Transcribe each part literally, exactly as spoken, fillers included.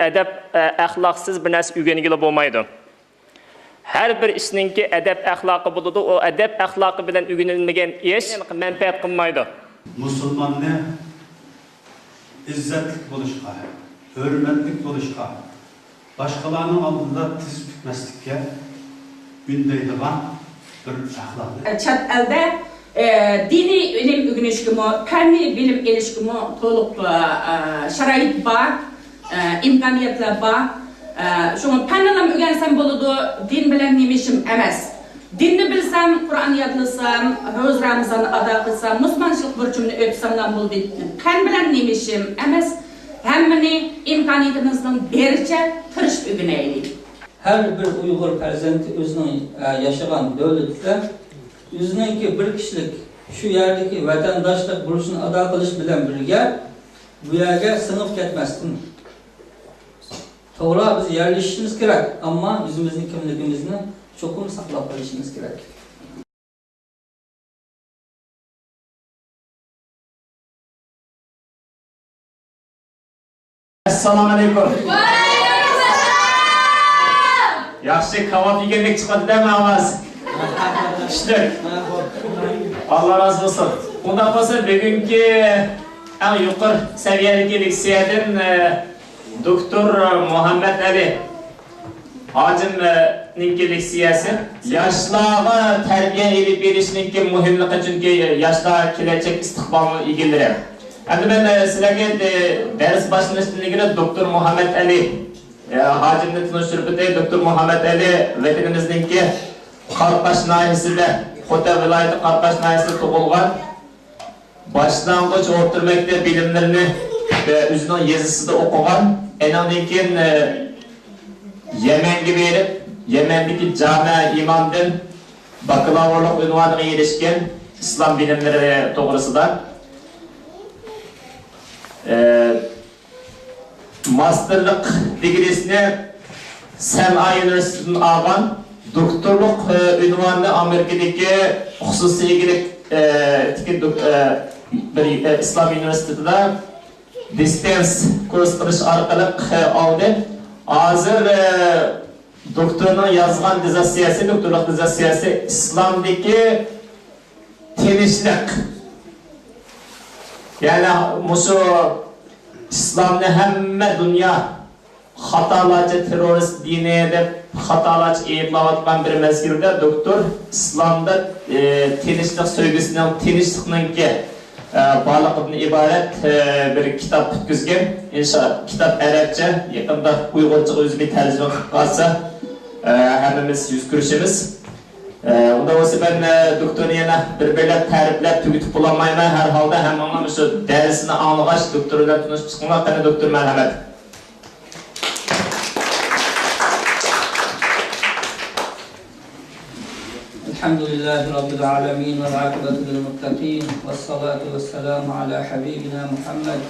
ئەدەپ، ئە، ئەخلاقسىز بىر نەرسە ئۆگەنگىلى بولمايدۇ. ھەر بىر ئىشنىڭكى ئەدەپ ئەخلاقى بولىدۇ. ئۇ ئەدەپ ئەخلاقى بىلەن ئۆگىنىلمىگەن ئىش مەنپەئەت قىلمايدۇ. مۇسۇلماننى ئىززەتلىك بولۇشقا، ھۆرمەتلىك بولۇشقا، باشقىلارنىڭ ئالدىدا تىز پۈكمەسلىككە ئۈندەيدىغان بىر ئەخلاق. چەت ئەلدە، ئە، دىنىي ئىلىم ئۆگىنىشكىمۇ، پەننىي بىلىم ئېلىشكىمۇ تولۇق، ئە، شارائىت بار، ئە، ئىمكانىيەتلەر بار. ئە، شۇڭا پەننىلا ئۆگەنسەم بولىدۇ، دىن بىلەن نېمە ئىشىم ئەمەس. دىننى بىلسەم، قۇرئان يادلىسام، روزا رامىزاننى ئادا قىلسام، مۇسۇلمانچىلىق بۇرچۇمنى ئۆتىسەملا بولدى. پەن بىلەن نېمە ئىشىم ئەمەس، ھەممىنى ئىمكانىيىتىمىزنىڭ بېرىچە تىرىشىپ ئۆگىنەيلى. ھەر بىر ئۇيغۇر پەرزەنتى ئۆزىنىڭ، ئە، ياشىغان دۆلىتىدە ئۆزىنىڭكى بىر كىشىلىك شۇ يەردىكى ۋەتەنداشلىق بۇرچىنى ئادا قىلىش بىلەن بىرگە، بۇ يەرگە سىڭىپ كەتمەستىن، توغرا، بىز يەرلىشىشىمىز كېرەك، ئەمما ئۆزىمىزنىڭ كىملىكىمىزنى چوقۇم ساقلاپ قېلىشىمىز كېرەك. ئەسسالامۇئەلەيكۇم. ۋەئەلەيكۇمئەسسالام. ياخشى، كاۋاپ يېگەندەك چىقىۋاتىدۇ ئاۋاز. كۈچلۈك. ئاللا رازى بولسۇن. ئۇنداق بولسا، بۈگۈنكى ئەڭ يۇقىرى سەۋىيەدىكى لېكسىيەدىن، ئە، دوكتور مۇھەممەت ئەلى ھاجىمنىڭكى لېكسىيەسى. ياشلارغا تەربىيە ئېلىپ بېرىشنىڭكى مۇھىملىقى، چۈنكى ياشلار كېلەچەك ئىستىقبالنىڭ ئىگىلىرى. ئەمدى مەن، ئە، سىلەرگە، ئە، دەرس باشلىنىشتىن ئىلگىرى دوكتور مۇھەممەت ئەلى، ئە، ھاجىمنى تونۇشتۇرۇپ ئۆتەي. دوكتور مۇھەممەت ئەلى ۋەتىنىمىزنىڭكى قاراقاش ناھىيەسىدە، خوتەن ۋىلايىتى قاراقاش ناھىيەسىدە تۇغۇلغان. باشلانغۇچ ئوتتۇرا مەكتەپ بىلىملىرىنى، ئە، ئۆزىنىڭ يېزىسىدا ئوقۇغان. ئېنىڭدىن كېيىن، ئە، يەمەنگە بېرىپ، يەمەندىكى جامە ئىمامدىن باكلاۋۇرلۇق ئۇنۋانىغا ئېرىشكەن ئىسلام بىلىملىرى توغرىسىدا. ئە، ماستېرلىق دىگرىسىنى سەنئا ئۇنىۋېرسىتېتىدىن ئالغان. دوكتورلۇق، ئە، ئۇنۋانىنى ئامېرىكىدىكى خۇسۇسىي ئىگىلىك، ئە، تىكى دوك-، ئە، بىر، ئە، ئىسلام ئۇنىۋېرسىتېتىدا دىستانس كۇرس قىلىش ئارقىلىق، ئە، ئالدى. ھازىر، ئە، دوكتورنىڭ يازغان دىزېرتاتسىيەسى، دوكتورلۇق دىزېرتاتسىيەسى ئىسلامدىكى تىنچلىق. يەنى مۇشۇ ئىسلامنى ھەممە دۇنيا خاتالارچە تېررورىست دىنى دەپ خاتالارچە ئەيىبلەۋاتقان بىر مەزگىلدە دوكتور ئىسلامدا، ئى، تىنچلىق سۆيگۈسىنىڭ، تىنچلىقنىڭكى، ئى، بارلىقىدىن ئىبارەت، ئى، بىر كىتاب پۈتكۈزگەن. ئىنشا-، كىتاب ئەرەبچە، يېقىندا ئۇيغۇرچىغا ئۆزى بىر تەرجىمە قىلىپ قالسا، ئى، ھەممىمىز يۈز كۆرۈشىمىز. ئە، ئۇنداق بولسا مەن، ئە، دوكتورنى يەنە بىر-بىرلەپ تەرىپلەپ تۈگىتىپ بولالمايمەن. ھەر ھالدا ھەممىڭلار مۇشۇ دەرسنى ئاڭلىغاچ دوكتور بىلەن تونۇشۇپ چىقىڭلار. قېنى دوكتور، مەرھەمەت. الحمد لله رب العالمين والعاقبة للمتقين والصلاة والسلام على حبيبنا محمد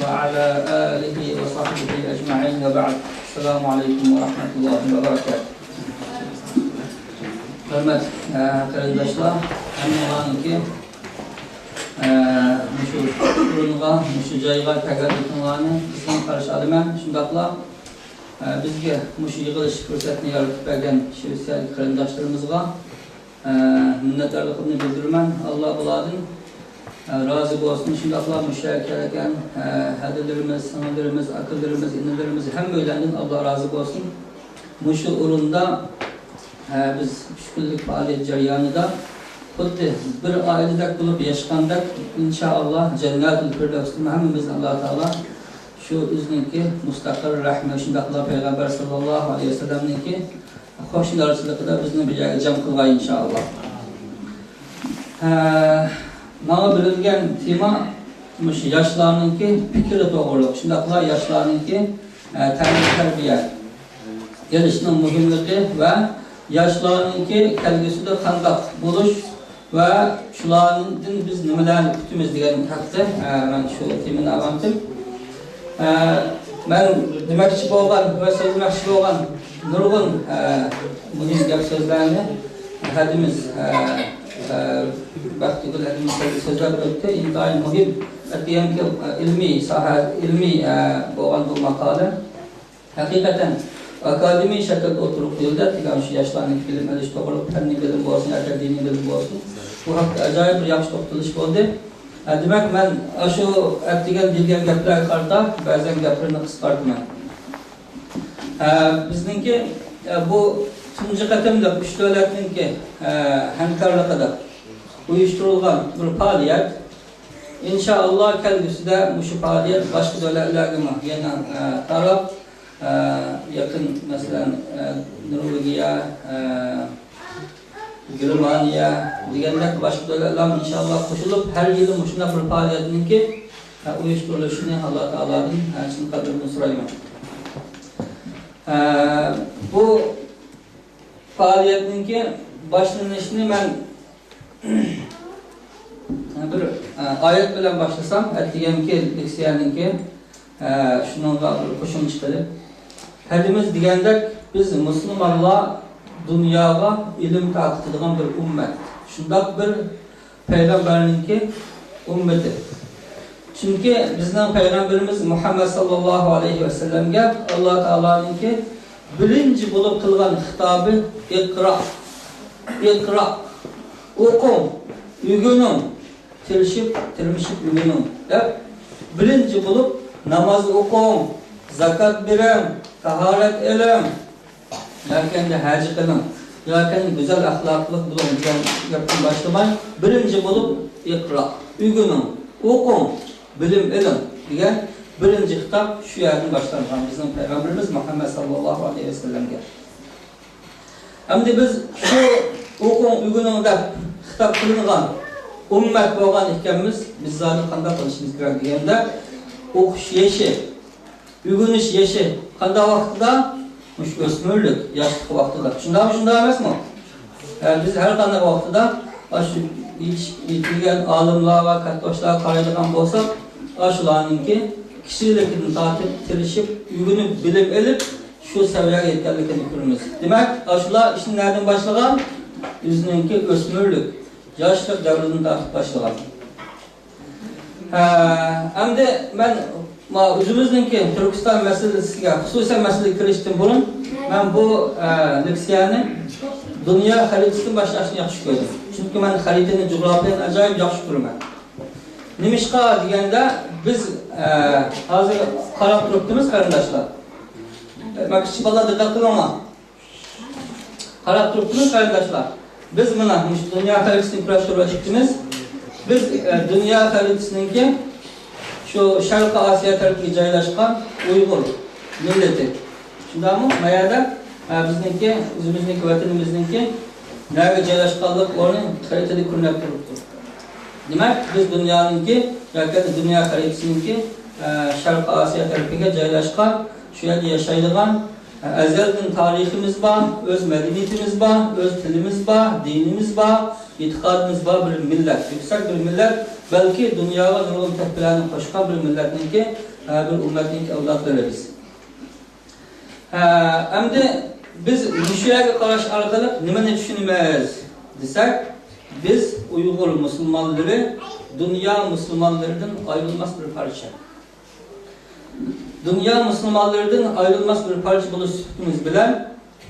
وعلى آله وصحبه أجمعين وبعد. السلام عليكم ورحمة الله وبركاته. ھۆرمەتلىك، ئە، قېرىنداشلار، ھەممىڭلارنىڭكى، ئە، مۇشۇ ئورۇنغا، مۇشۇ جايغا كەلگەنلىكىڭلارنى ئىزچىل قارشى ئالىمەن. شۇنداقلا، ئە، بىزگە مۇشۇ يىغىلىش پۇرسەتنى يارىتىپ بەرگەن شىۋېتسىيەدىكى قېرىنداشلىرىمىزغا، ئە، مىننەتدارلىقىمنى بىلدۈرىمەن. ئاللا بۇلاردىن، ئە، رازى بولسۇن. شۇنداقلا مۇشۇ يەرگە كەلگەن، ئە، ھەدىلىرىمىز، سىڭىللىرىمىز، ئاكىلىرىمىز، ئىنىلىرىمىز ھەممەيلەندىن ئاللا رازى بولسۇن. مۇشۇ ئورۇندا، ئە، بىز ئۈچ كۈنلۈك پائالىيەت جەريانىدا خۇددى بىر ئائىلىدەك بولۇپ ياشىغاندەك، ئىنشائاللا، جەننەتۇل فىردەۋستىمۇ ھەممىمىزنى ئاللا تائالا شۇ ئۆزىنىڭكى مۇستەقىر رەھمى، شۇنداقلا پەيغەمبەر ساللاللاھۇ ئەلەيھى ۋەسەللەمنىڭكى قوشنىدارچىلىقىدا بىزنى بىر يەرگە جەم قىلغاي، ئىنشائاللا. ھە، ماڭا بېرىلگەن تېما مۇشۇ ياشلارنىڭكى پىكرى توغرۇلۇق، شۇنداقلا ياشلارنىڭكى، ھە، تەلىم-تەربىيە ئېلىشنىڭ مۇھىملىقى ۋە ياشلارنىڭكى كەلگۈسىدە قانداق بولۇش ۋە شۇلاردىن بىز نېمىلەرنى كۈتىمىز دېگەن ھەقتە، ئە، مەن شۇ تېمىنى ئالغانتىم. ئە، مەن دېمەكچى بولغان ۋە سۆزلىمەكچى بولغان نۇرغۇن، ئە، مۇھىم گەپ سۆزلەرنى ھەدىمىز، ئە، ئە، بەختىگۈل ھەدىمىز سۆزلەپ ئۆتتى. ئىنتايىن مۇھىم، ئىلمىي ساھە، ئىلمىي، ئە، بولغان بۇ ماقالە. ھەقىقەتەن ئاكادېمىيە شەكىلدە ئوتتۇرىغا قويۇلدى. ئەتىگەن شۇ ياشلارنىڭ بىلىم ئېلىش توغرۇلۇق پەننىي بىلىم بولسۇن، ياكى دىنىي بىلىم بولسۇن، بۇ ھەقتە ئاجايىپ بىر ياخشى توختىلىش بولدى. ئە، دېمەك، مەن ئاشۇ ئەتىگەن دېگەن گەپلەرگە قارىتا بەزەن گەپلىرىمنى قىسقارتىمەن. ئە، بىزنىڭكى، ئە، بۇ تۇنجى قېتىملىق ئۈچ دۆلەتنىڭكى، ئە، ھەمكارلىقىدا ئۇيۇشتۇرۇلغان بىر پائالىيەت. ئىنشائاللا، كەلگۈسىدە مۇشۇ پائالىيەت باشقا دۆلەتلەرگىمۇ يەنە، ئە، تاراپ، ئە، يېقىن، مەسىلەن، ئە، نورۋېگىيە، ئە، گېرمانىيە دېگەندەك باشقا دۆلەتلەرمۇ ئىنشائاللا قوشۇلۇپ، ھەر يىلى مۇشۇنداق بىر پائالىيەتنىڭكى، ئە، ئۇيۇشتۇرۇلۇشىنى ئاللا تائالادىن، ئە، چىن قەلبىمدىن سورايمەن. ئە، بۇ پائالىيەتنىڭكى باشلىنىشىنى مەن بىر، ئە، ئايەت بىلەن باشلىسام، ئەتىگەنكى لېكسىيەنىڭكى، ئە، شۇنىڭغا بىر قوشۇمچە قىلىپ، ھەدىمىز دېگەندەك، بىز مۇسۇلمانلار دۇنياغا ئىلىم تارقىتىدىغان بىر ئۈممەت. شۇنداق بىر پەيغەمبەرنىڭكى ئۈممىتى. چۈنكى بىزنىڭ پەيغەمبىرىمىز مۇھەممەد ساللاللاھۇ ئەلەيھى ۋەسەللەمگە ئاللا تائالانىڭكى بىرىنچى بولۇپ قىلغان خىتابى، «ئىقرا، ئىقرا، ئوقۇڭ، ئۆگىنىڭ، تىرىشىپ، تىرمىشىپ ئۆگىنىڭ» دەپ، بىرىنچى بولۇپ، «ناماز ئوقۇڭ، زاكات بېرىڭ، تاھارەت ئېلىڭ، ياكى ئەمدى ھەج قىلىڭ، ياكى ئەمدى گۈزەل ئەخلاقلىق بولۇڭ» دېگەن گەپتىن باشلىماي، بىرىنچى بولۇپ، «ئىقرا، ئۆگىنىڭ، ئوقۇڭ، بىلىم ئېلىڭ» دېگەن بىرىنچى خىتاب شۇ يەردىن باشلانغان، بىزنىڭ پەيغەمبىرىمىز مۇھەممەد ساللاللاھۇ ئەلەيھى ۋەسەللەمگە. ئەمدى بىز شۇ «ئوقۇڭ، ئۆگىنىڭ» دەپ خىتاب قىلىنغان ئۈممەت بولغان ئىكەنمىز، بىز زادى قانداق قىلىشىمىز كېرەك دېگەندە، ئوقۇش يېشى، ئۆگىنىش يېشى قانداق ۋاقىتتا؟ مۇشۇ ئۆسمۈرلۈك، ياشلىق ۋاقتىدا. شۇنداقمۇ، شۇنداق ئەمەسمۇ؟ ئە، بىز ھەر قانداق ۋاقتىدا ئاشۇ يېتىش-، يېتىلگەن ئالىملارغا، كاتتا باشلارغا قارايدىغان بولساق، ئاشۇلارنىڭكى كىچىكلىكىدىن تارتىپ تىرىشىپ، ئۆگىنىپ، بىلىم ئېلىپ، شۇ سەۋىيەگە يەتكەنلىكىنى كۆرىمىز. دېمەك، ئاشۇلار ئىشنى نەدىن باشلىغان؟ ئۆزىنىڭكى ئۆسمۈرلۈك، ياشلىق دەۋرىدىن تارتىپ باشلىغان. ھە، ئەمدى مەن ما-، ئۆزىمىزنىڭكى تۈركىستان مەسىلىسىگە، خۇسۇسىي مەسىلىگە كىرىشتىن بۇرۇن، مەن بۇ، ئە، لېكسىيەنى دۇنيا خەرىتىسىدىن باشلاشنى ياخشى كۆردۈم. چۈنكى مەن خەرىتىنى، جۇغراپىيەنى ئاجايىپ ياخشى كۆرىمەن. نېمىشقا دېگەندە، بىز، ئە، ھازىر قاراپ تۇرۇپتىمىز، قېرىنداشلار. مانا، كىچىك بالىلار، دىققەت قىلىڭلار. قاراپ تۇرۇپتىمىز، قېرىنداشلار. بىز مانا مۇشۇ دۇنيا خەرىتىسىنى كۆرۈپ تۇرۇۋاتىپتىمىز. بىز، ئە، دۇنيا خەرىتىسىنىڭكى شۇ شەرقىي ئاسىيا تەرىپىگە جايلاشقان ئۇيغۇر مىللىتى. شۇنداقمۇ؟ ما يەردە، ئە، بىزنىڭكى، ئۆزىمىزنىڭكى، ۋەتىنىمىزنىڭكى نەگە جايلاشقانلىق ئورنى خەرىتىدە كۆرۈنۈپ تۇرۇپتۇ. دېمەك، بىز دۇنيانىڭكى ياكى دۇنيا خەرىتىسىنىڭكى، ئە، شەرقىي ئاسىيا تەرىپىگە جايلاشقان، شۇ يەردە ياشايدىغان، ئە، ئەزەلدىن تارىخىمىز بار، ئۆز مەدەنىيىتىمىز بار، ئۆز تىلىمىز بار، دىنىمىز بار، ئېتىقادىمىز بار بىر مىللەت، يۈكسەك بىر مىللەت، بەلكى دۇنياغا نۇرغۇن تۆھپىلەرنى قوشقان بىر مىللەتنىڭكى، ئە، بىر ئۈممەتنىڭكى ئەۋلادلىرى بىز. ھە، ئەمدى بىز مۇشۇ يەرگە قاراش ئارقىلىق نېمىنى چۈشىنىمىز دېسەك، بىز ئۇيغۇر مۇسۇلمانلىرى دۇنيا مۇسۇلمانلىرىدىن ئايرىلماس بىر پارچە. دۇنيا مۇسۇلمانلىرىدىن ئايرىلماس بىر پارچە بولۇش سۈپىتىمىز بىلەن،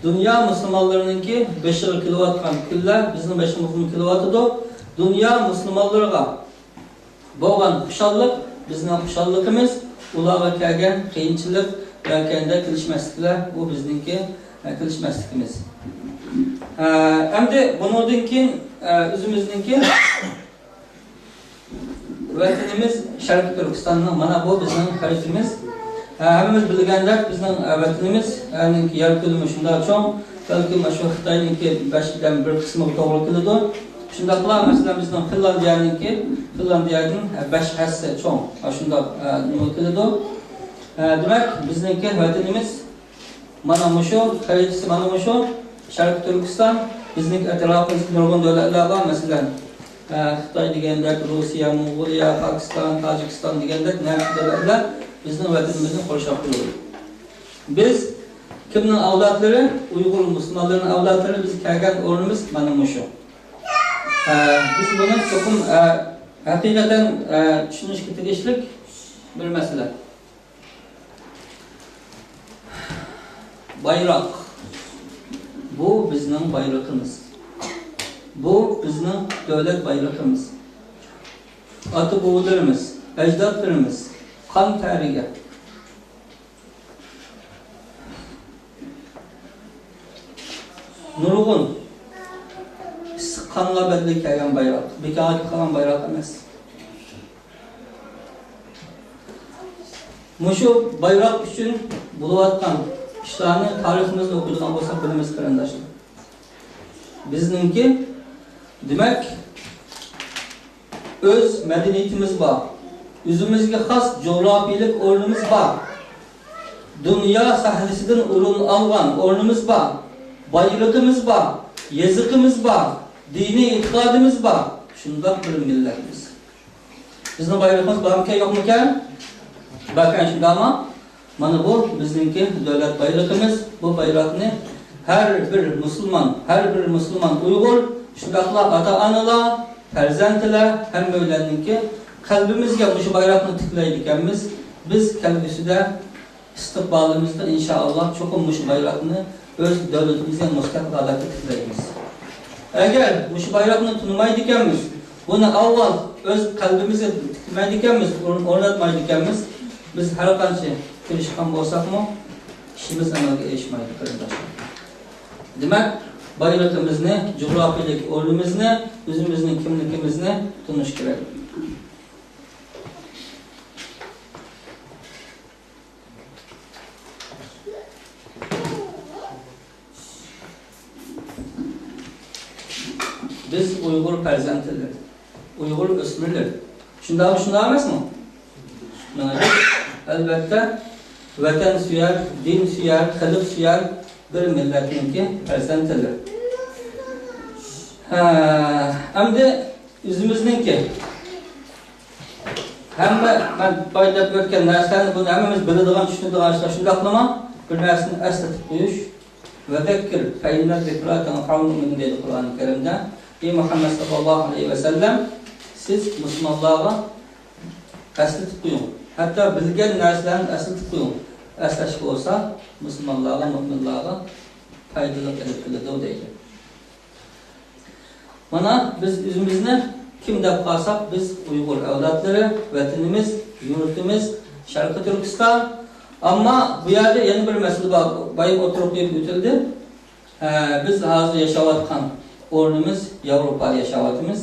دۇنيا مۇسۇلمانلىرىنىڭكى بېشىغا كېلىۋاتقان كۈنلەر بىزنىڭ بېشىمىزغىمۇ كېلىۋاتىدۇ. دۇنيا مۇسۇلمانلىرىغا بولغان خۇشاللىق بىزنىڭ خۇشاللىقىمىز، ئۇلارغا كەلگەن قىيىنچىلىق ياكى كەلگەن كېلىشمەسلىكلەر، بۇ بىزنىڭكى، ئە، كېلىشمەسلىكىمىز. ئە، ئەمدى بۇنىڭدىن كېيىن، ئە، ئۆزىمىزنىڭكى ۋەتىنىمىز شەرقىي تۈركىستاننىڭ، مانا بۇ بىزنىڭ خەرىتىمىز. ئە، ھەممىمىز بىلگەندەك، بىزنىڭ، ئە، ۋەتىنىمىز، ئە، نىڭكى يەر كۆلىمى شۇنداق چوڭ، بەلكىم شۇ خىتاينىڭكى بەشتىن بىر قىسمىغا توغرا كېلىدۇ. شۇنداقلا، مەسىلەن، بىزنىڭ فىنلاندىيەنىڭكى، فىنلاندىيەدىن، ئە، بەش ھەسسە چوڭ، ئاشۇنداق، ئە، نېمە كېلىدۇ. ئە، دېمەك، بىزنىڭكى ۋەتىنىمىز مانا مۇشۇ، خەرىتىسى مانا مۇشۇ، شەرقىي تۈركىستان، بىزنىڭكى ئەتراپىمىزدا نۇرغۇن دۆلەتلەر بار، مەسىلەن، ئە، خىتاي دېگەندەك، روسىيە، موڭغۇلىيە، پاكىستان، تاجىكىستان دېگەندەك نەچچە دۆلەتلەر بىزنىڭ ۋەتىنىمىزنى قورشاپ تۇرىدۇ. بىز كىمنىڭ ئەۋلادلىرى؟ ئۇيغۇر مۇسۇلمانلىرىنىڭ ئەۋلادلىرى. بىز كەلگەن ئورنىمىز مانا مۇشۇ. ئە، بىز بۇنى چوقۇم، ئە، ھەقىقەتەن، ئە، چۈشىنىشكە تېگىشلىك بىر مەسىلە. بايراق. بۇ بىزنىڭ بايرىقىمىز. بۇ بىزنىڭ دۆلەت بايرىقىمىز. ئاتا-بوۋىلىرىمىز، ئەجدادلىرىمىز قان تەرىگە، نۇرغۇن ئىسسىق قانلار بەدىلىگە كەلگەن بايراق، بىكارغا كەلگەن بايراق ئەمەس. مۇشۇ بايراق ئۈچۈن بولۇۋاتقان ئىشلارنى تارىخىمىزدا ئوقۇيدىغان بولساق بىلىمىز، قېرىنداشلار. بىزنىڭكى، دېمەك، ئۆز مەدەنىيىتىمىز بار، ئۆزىمىزگە خاس جۇغراپىيەلىك ئورنىمىز بار، دۇنيا سەھنىسىدىن ئورۇن ئالغان ئورنىمىز بار، بايرىقىمىز بار، يېزىقىمىز بار، دىنىي ئېتىقادىمىز بار. شۇنداق بىر مىللەتمىز. بىزنىڭ بايرىقىمىز بارمىكەن، يوقمىكەن؟ باركەن، شۇنداقمۇ؟ مانا بۇ بىزنىڭكى دۆلەت بايرىقىمىز. بۇ بايراقنى ھەر بىر مۇسۇلمان، ھەر بىر مۇسۇلمان ئۇيغۇر، شۇنداقلا ئاتا-ئانىلار، پەرزەنتلەر، ھەممەيلەننىڭكى قەلبىمىزگە مۇشۇ بايراقنى تىكلەيدىكەنمىز. بىز كەلگۈسىدە ئىستىقبالىمىزدا ئىنشائاللا چوقۇم مۇشۇ بايراقنى ئۆز دۆلىتىمىزگە مۇستەقىل ھالەتتە تىكلەيمىز. ئەگەر مۇشۇ بايراقنى تونۇمايدىكەنمىز، بۇنى ئاۋۋال ئۆز قەلبىمىزگە تىكمەيدىكەنمىز، ئورن-، ئورناتمايدىكەنمىز، بىز ھەر قانچە تىرىشقان بولساقمۇ، ئىشىمىز ئەمەلگە ئېشىشمايدۇ، قېرىنداشلار. دېمەك، بايرىقىمىزنى، جۇغراپىيەلىك ئورنىمىزنى، ئۆزىمىزنىڭ كىملىكىمىزنى تونۇش كېرەك. بىز ئۇيغۇر پەرزەنتلىرى، ئۇيغۇر ئۆسمۈرلىرى. شۇنداقمۇ، شۇنداق ئەمەسمۇ؟ مانا، ئەلۋەتتە، ۋەتەنسۆيەر، دىنسۆيەر، خەلقسۆيەر بىر مىللەتنىڭكى پەرزەنتلىرى. ھە، ئەمدى ئۆزىمىزنىڭكى. ھەممە، مەن بايا دەپ ئۆتكەن نەرسىلەرنى، بۇنى ھەممىمىز بىلىدىغان، چۈشىنىدىغان ئىشلار، شۇنداقلىمۇ؟ بىر نەرسىنى ئەسلىتىپ قويۇش. «ۋەزەككىر فەئىننەز زىكرا تەنفەئۇل مۇئمىنىن» دەيدۇ قۇرئانى كەرىمدە. ئەي مۇھەممەد ساللاللاھۇ ئەلەيھى ۋەسەللەم، سىز مۇسۇلمانلارغا ئەسلىتىپ قويۇڭ. ھەتتا بىلگەن نەرسىلەرنى ئەسلىتىپ قويۇڭ. ئەسلەش بولسا، مۇسۇلمانلارغا، مۇئمىنلارغا پايدىلىق ئېلىپ كېلىدۇ، دەيدۇ. مانا، بىز ئۆزىمىزنى كىم دەپ قارىساق، بىز ئۇيغۇر ئەۋلادلىرى، ۋەتىنىمىز، يۇرتىمىز شەرقىي تۈركىستان. ئەمما بۇ يەردە يەنە بىر مەسىلە بار، بايا ئوتتۇرىغا قويۇپ ئۆتۈلدى. ئە، بىز ھازىر ياشاۋاتقان ئورنىمىز ياۋروپادا ياشاۋاتىمىز.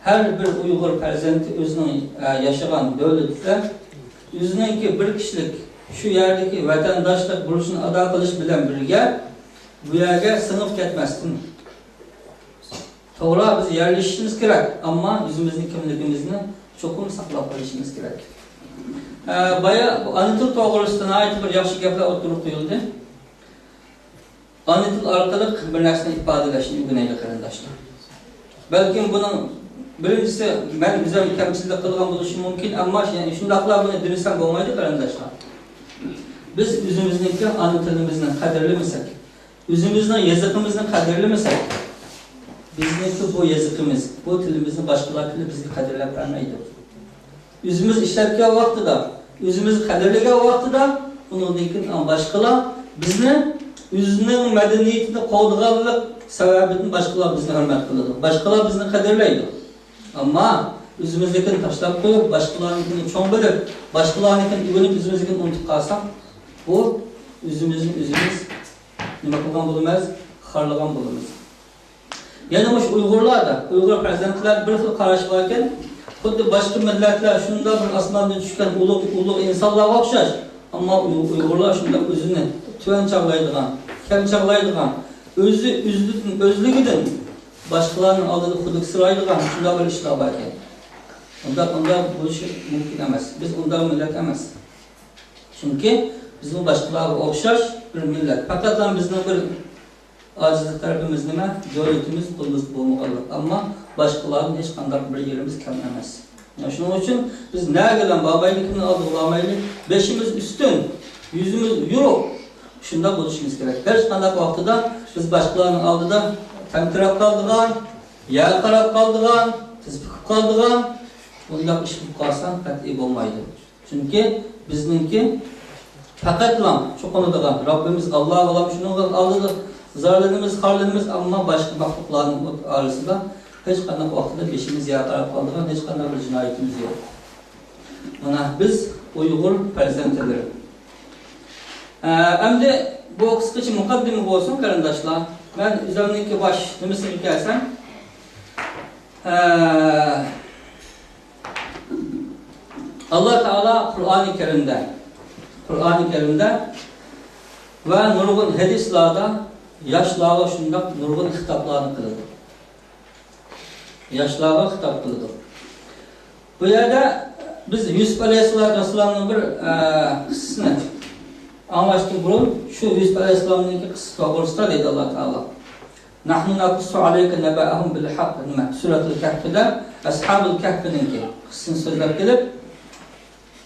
ھەر بىر ئۇيغۇر پەرزەنتى ئۆزىنىڭ، ئە، ياشىغان دۆلىتىدە ئۆزىنىڭكى بىر كىشىلىك شۇ يەردىكى ۋەتەنداشلىق بۇرچىنى ئادا قىلىش بىلەن بىرگە، بۇ يەرگە سىڭىپ كەتمەستىن، توغرا، بىز يەرلىشىشىمىز كېرەك، ئەمما ئۆزىمىزنىڭ كىملىكىمىزنى چوقۇم ساقلاپ قېلىشىمىز كېرەك. ئە، بايا بۇ ئانا تىل توغرىسىدا ناھايىتى بىر ياخشى گەپلەر ئوتتۇرىغا قويۇلدى. ئانا تىل ئارقىلىق بىر نەرسىنى ئىپادىلەشنى ئۆگىنەيلى، قېرىنداشلار. بەلكىم بۇنىڭ بىرىنچىسى، مەن ئۆزۈم كەمچىللىك قىلغان بولۇشۇم مۇمكىن، ئەمما شۇ-، شۇنداقلا بۇنى دېمىسەم بولمايدۇ، قېرىنداشلار. بىز ئۆزىمىزنىڭكى ئانا تىلىمىزنى قەدىرلىمىسەك، ئۆزىمىزنىڭ يېزىقىمىزنى قەدىرلىمىسەك، بىزنىڭكى بۇ يېزىقىمىز، بۇ تىلىمىزنى باشقىلار تىلى بىزگە قەدىرلەپ بەرمەيدۇ. ئۆزىمىز ئىشلەتكەن ۋاقتىدا، ئۆزىمىز قەدىرلىگەن ۋاقتىدا، ئۇنىڭدىن كېيىن باشقىلار بىزنى، ئۆزىنىڭ مەدەنىيىتىنى قوغدىغانلىق سەۋەبىدىن باشقىلار بىزنى ھۆرمەت قىلىدۇ. باشقىلار بىزنى قەدىرلەيدۇ. ئەمما ئۆزىمىزنىڭكىنى تاشلاپ قويۇپ، باشقىلارنىڭكىنى چوڭ بىلىپ، باشقىلارنىڭكىنى ئۆگىنىپ، ئۆزىمىزنىڭكىنى ئۇنتۇپ قالساق، بۇ ئۆزىمىزنى ئۆزىمىز نېمە قىلغان بولىمىز؟ خارلىغان بولىمىز. يەنە مۇشۇ ئۇيغۇرلاردا، ئۇيغۇر پەرزەنتلەردە بىر خىل قاراش باركەن، خۇددى باشقا مىللەتلەر شۇنداق بىر ئاسماندىن چۈشكەن ئۇلۇغ، ئۇلۇغ ئىنسانلارغا ئوخشاش، ئەمما ئۇي-، ئۇيغۇرلار شۇنداق ئۆزىنى تۆۋەن چاغلايدىغان، كەم چاغلايدىغان، ئۆزى، ئۆزلۈكىدىن، ئۆزلۈكىدىن باشقىلارنىڭ ئالدىدا خۇدۈكسىرايدىغان شۇنداق بىر ئىشلار باركەن. ئۇنداق، ئۇنداق بولۇشى مۇمكىن ئەمەس. بىز ئۇنداق مىللەت ئەمەس. چۈنكى بىزمۇ باشقىلارغا ئوخشاش بىر مىللەت. پەقەتلا بىزنىڭ بىر ئاجىزلىق تەرىپىمىز نېمە؟ دۆلىتىمىز قولىمىزدا بولمىغانلىق. ئەمما باشقىلاردىن ھېچقانداق بىر يېرىمىز كەم ئەمەس. مانا شۇنىڭ ئۈچۈن بىز نەگىلا بارمايلى، كىمنىڭ ئالدىغا بارمايلى، بېشىمىز ئۈستۈن، يۈزىمىز يورۇق، شۇنداق بولۇشىمىز كېرەك. ھېچقانداق ۋاقتىدا بىز باشقىلارنىڭ ئالدىدا تەمتىرەپ قالىدىغان، يەرگە قاراپ قالىدىغان، تىز پۈكۈپ قالىدىغان، بۇنداق ئىش بولۇپ قالسا قەتئىي بولمايدۇ. چۈنكى بىزنىڭكى پەقەتلا چوقۇنىدىغان رەببىمىز ئاللاغىلا شۇنىڭغا ئالدىدا زارلىنىمىز، خارلىنىمىز، ئەمما باشقا مەخلۇقلارنىڭ ئارىسىدا ھېچقانداق ۋاقىتتا بېشىمىز يەر قاراپ قالىدىغان ھېچقانداق بىر جىنايىتىمىز يوق. مانا بىز ئۇيغۇر پەرزەنتلىرى. ئە، ئەمدى بۇ قىسقىچە مۇقەددىمە بولسۇن، قېرىنداشلار. مەن ئۆزۈمنىڭكى باش نېمىسىگە كەلسەم، ئە، ئاللا تائالا قۇرئانى كەرىمدە، قۇرئانى كەرىمدە ۋە نۇرغۇن ھەدىسلاردا ياشلارغا شۇنداق نۇرغۇن خىتابلارنى قىلىدۇ. ياشلارغا خىتاب قىلىدۇ. بۇ يەردە بىز يۈسۈپ ئەلەيھىسسالاتۇ ۋەسسالامنىڭ بىر، ئە، قىسسىسىنى ئاڭلاشتىن بۇرۇن، شۇ يۈسۈپ ئەلەيھىسسالامنىڭكى قىسسىسى توغرىسىدا دەيدۇ ئاللا تائالا. نحن نقص عليك نبأهم بالحق، نېمە، سۈرەتۇل كەھپىدە ئەسھابۇل كەھپىنىڭكى قىسسىسىنى سۆزلەپ كېلىپ،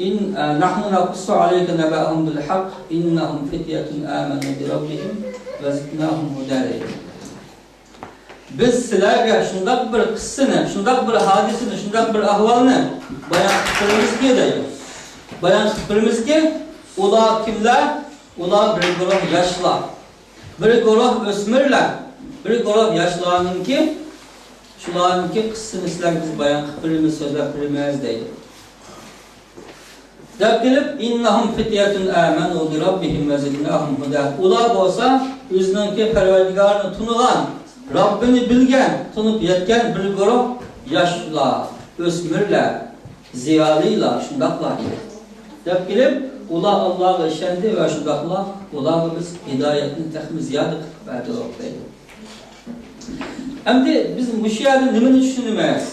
إن، نحن نقص عليك نبأهم بالحق إنهم فتية آمنوا بربهم وزدناهم هدى دەيدۇ. بىز سىلەرگە شۇنداق بىر قىسسىنى، شۇنداق بىر ھادىسىنى، شۇنداق بىر ئەھۋالنى بايان قىلىپ بېرىمىزكى دەيدۇ. بايان قىلىپ بېرىمىزكى، ئۇلار كىملەر؟ ئۇلار بىر گۇرۇھ ياشلار، بىر گۇرۇھ ئۆسمۈرلەر، بىر گۇرۇھ ياشلارنىڭكى، شۇلارنىڭكى قىسسىنى سىلەرگە بىز بايان قىلىپ بېرىمىز، سۆزلەپ بېرىمىز دەيدۇ. دەپ كېلىپ، إنهم فتية آمنوا بربهم وزدناهم هدى. ئۇلار بولسا ئۆزىنىڭكى پەرۋەردىگارىنى تونۇغان، رەببىنى بىلگەن، تونۇپ يەتكەن بىر گۇرۇھ ياشلار، ئۆسمۈرلەر، زىيالىيلار، شۇنداقلار ئىدى. دەپ كېلىپ، ئۇلار ئاللاغا ئىشەندى ۋە شۇنداقلا ئۇلارغا بىز ھىدايەتنى تېخىمۇ زىيادە قىلىپ بەردۇق دەيدۇ. ئەمدى بىز مۇشۇ يەردە نېمىنى چۈشىنىمىز؟